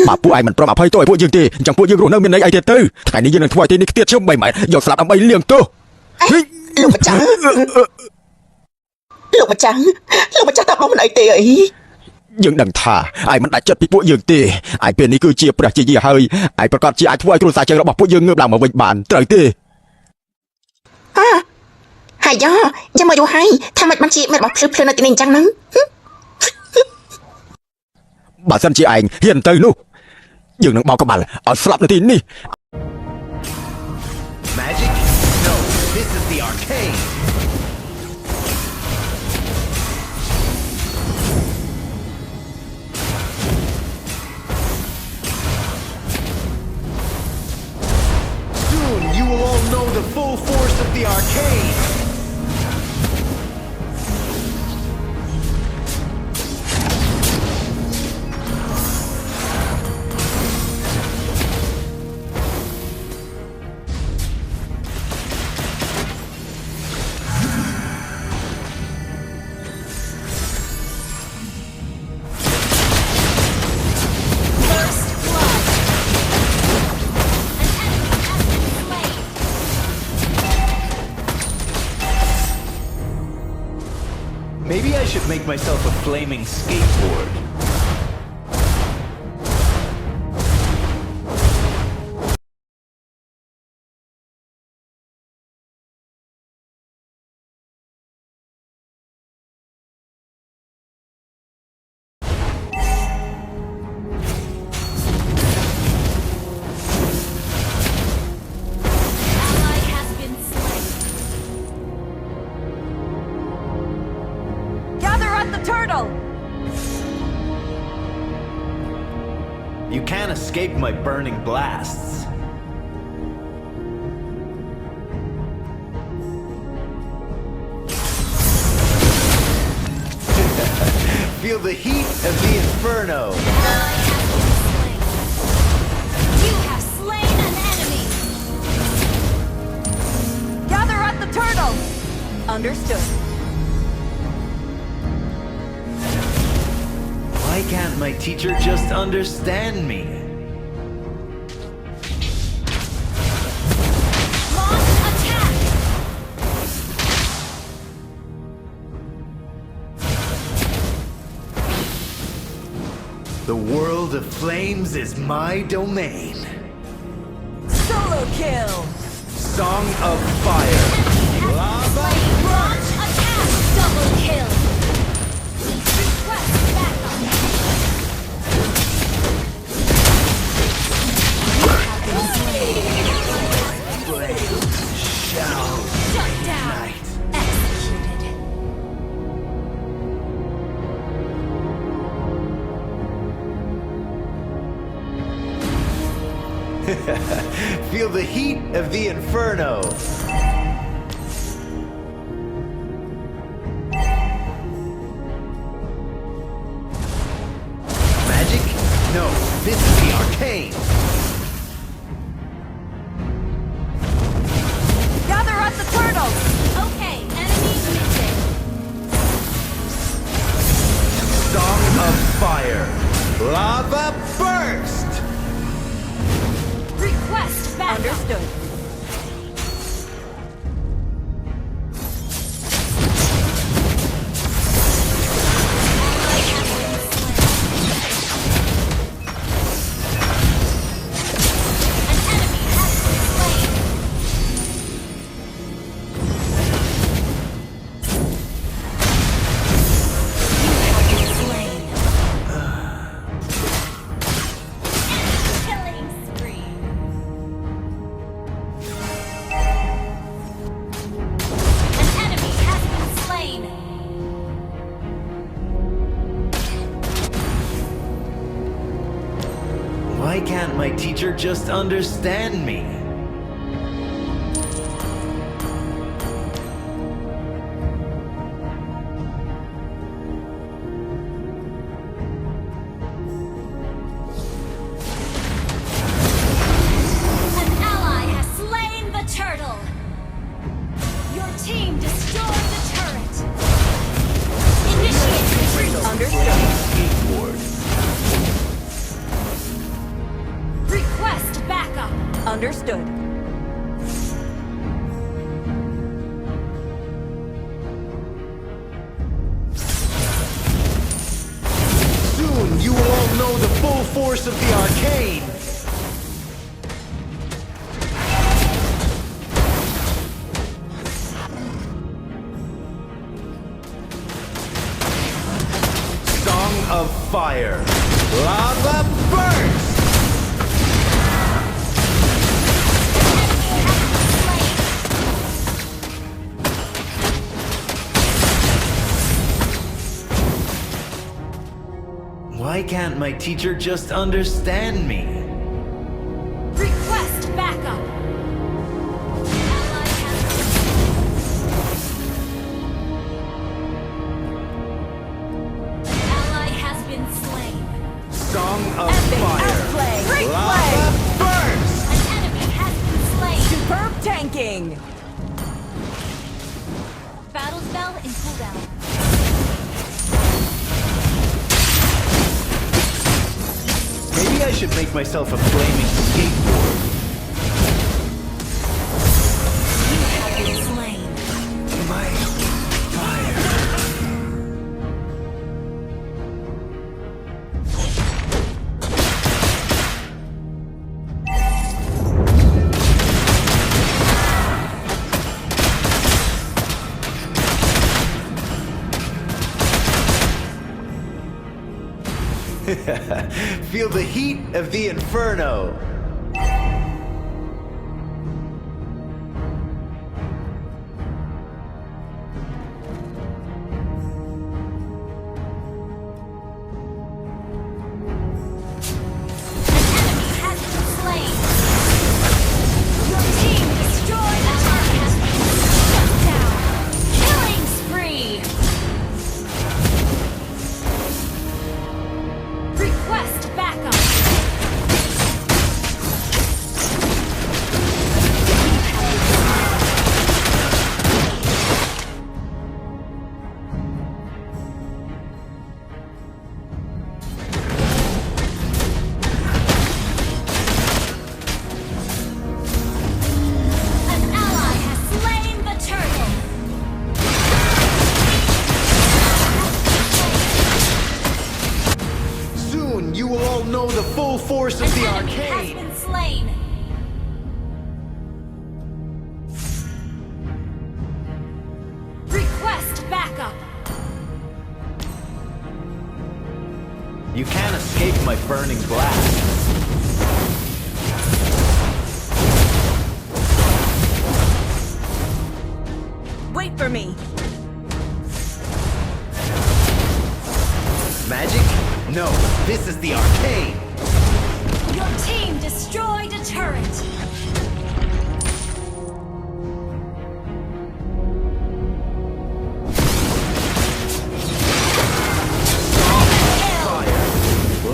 បើពួកឯងមិនព្រមអភ័យទោសឲ្យពួកយើងទេអញ្ចឹងពួកយើងរស់នៅមានន័យអីទៀតទៅថ្ងៃនេះយើងនឹងធ្វើឲ្យទីនេះខ្ទាតជុំ3ម៉ែត្រយកស្លាប់ដើម្បីលាងទោស លោកម្ចាស់លោកម្ចាស់លោកម្ចាស់តើបងមិនអីទេអី យើងដឹងថាឯងមិនដាច់ចិត្តពីពួកយើងទេឯងពេលនេះគឺជាព្រះជាយាហើយឯងប្រកាសជាអាចធ្វើឲ្យគ្រួសារជើងរបស់ពួកយើងងើបឡើងមកវិញបានត្រូវទេ អើហើយយ៉ចាំមកយូរហើយថាមិនបានជាមិនរបស់ភ្លឺភ្លឺនៅទីនេះអញ្ចឹងហ្នឹង បើសិនជាឯងហ៊ានទៅនោះយើងនឹងបោកក្បាលឲ្យស្លាប់នៅទីនេះ Magic? No, this is the arcade. Soon you will all know the full force of the arcade. Maybe I should make myself a flaming skateboard. Ally has been slain. Gather at the turtle! escape my burning blasts. Feel the heat of the inferno. Ally has been slain. You have slain an enemy. Gather up the turtle. Understood. Why can't my teacher just understand me? Launch attack. The world of flames is my domain. Solo kill. Song of fire. Lava Launch attack. Double kill. Request backup. You have been slain. Flame shall Shut down. ignite. Executed. Feel the heat of the inferno. Magic? No, this is the arcane. Gather up the turtle. Okay, enemy missing. Song of fire. Lava burst! Request backup. Understood. Ally has been slain. An enemy has been slain. You have been slain. Enemy killing spree. An enemy has been slain. Why can't my teacher just understand me? An ally has slain the turtle. Your team destroyed the turret. Initiate retreat. Understood. Skateboard. Request backup. Understood. Soon you will all know the full force of the arcane. Song of fire. Lava burst! Enemy has been slain. Why can't my teacher just understand me? Request backup. Ally has been An ally has been slain. Song of Epic fire. outplay. Great Lava play. burst! An enemy has been slain. Superb tanking. Battle spell in cooldown. Maybe I should make myself a flaming skateboard. You have been slain. My fire. Feel the heat of the inferno. An enemy my burning blast. Wait for me. Magic? No, this is the arcane. Your team destroyed a turret. Fire.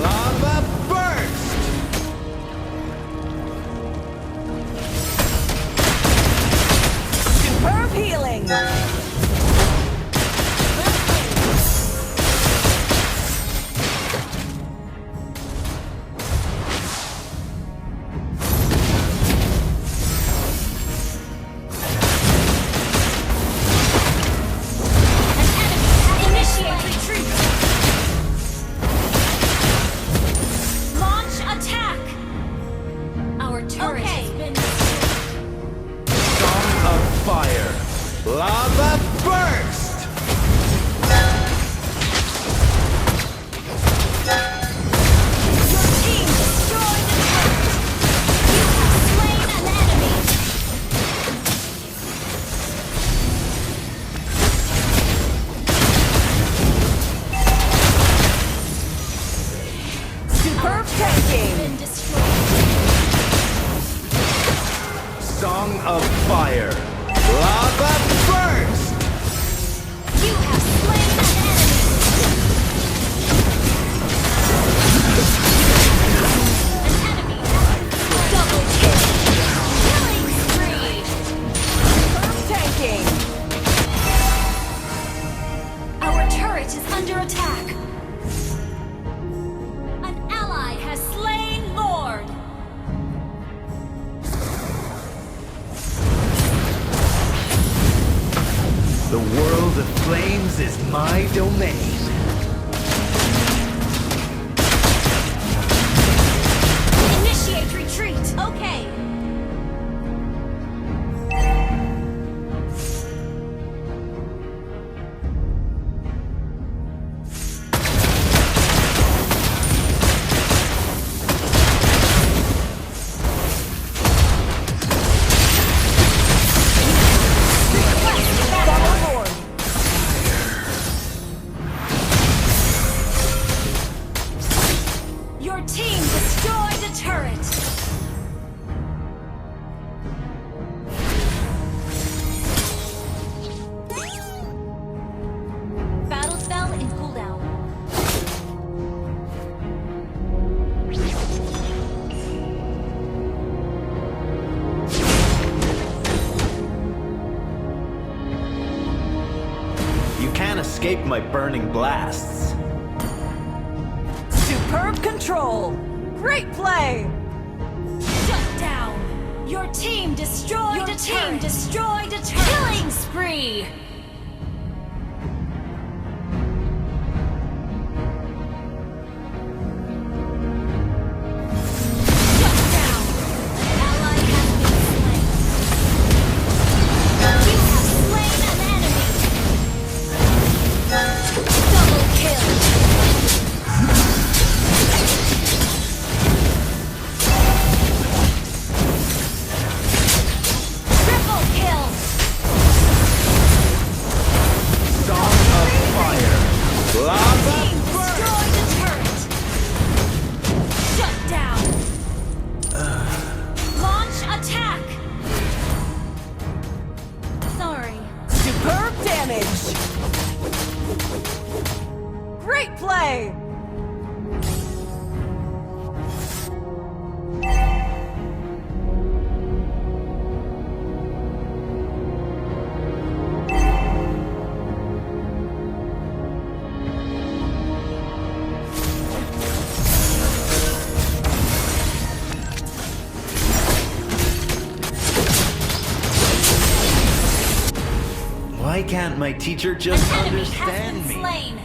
Lava burst! Superb healing. An enemy initiate retreat. Launch attack. Our turret has been destroyed. Song of fire. Lava burst! Your team destroyed the turret. You have slain an enemy. Superb tanking. Been destroyed. Song of fire. Lava burst! You have slain an enemy. An enemy double kill. Killing spree. Superb tanking. Our turret is under attack. An ally has slain Lord. The world of flames is my domain. Initiate retreat. Okay. Follow Lord. Your team destroyed a turret. Battle spell in cooldown. You can't escape my burning blasts. Superb control. Great play. Shut down. Your team destroyed a team destroyed a turret. Killing spree. Shut down. An ally has been slain. You have slain an enemy. Double kill. Triple kill. Song of fire. Lava Team destroyed a turret. Shut down. Launch attack. Sorry. Superb damage. Great play. Why can't my teacher just An enemy has understand been me? slain.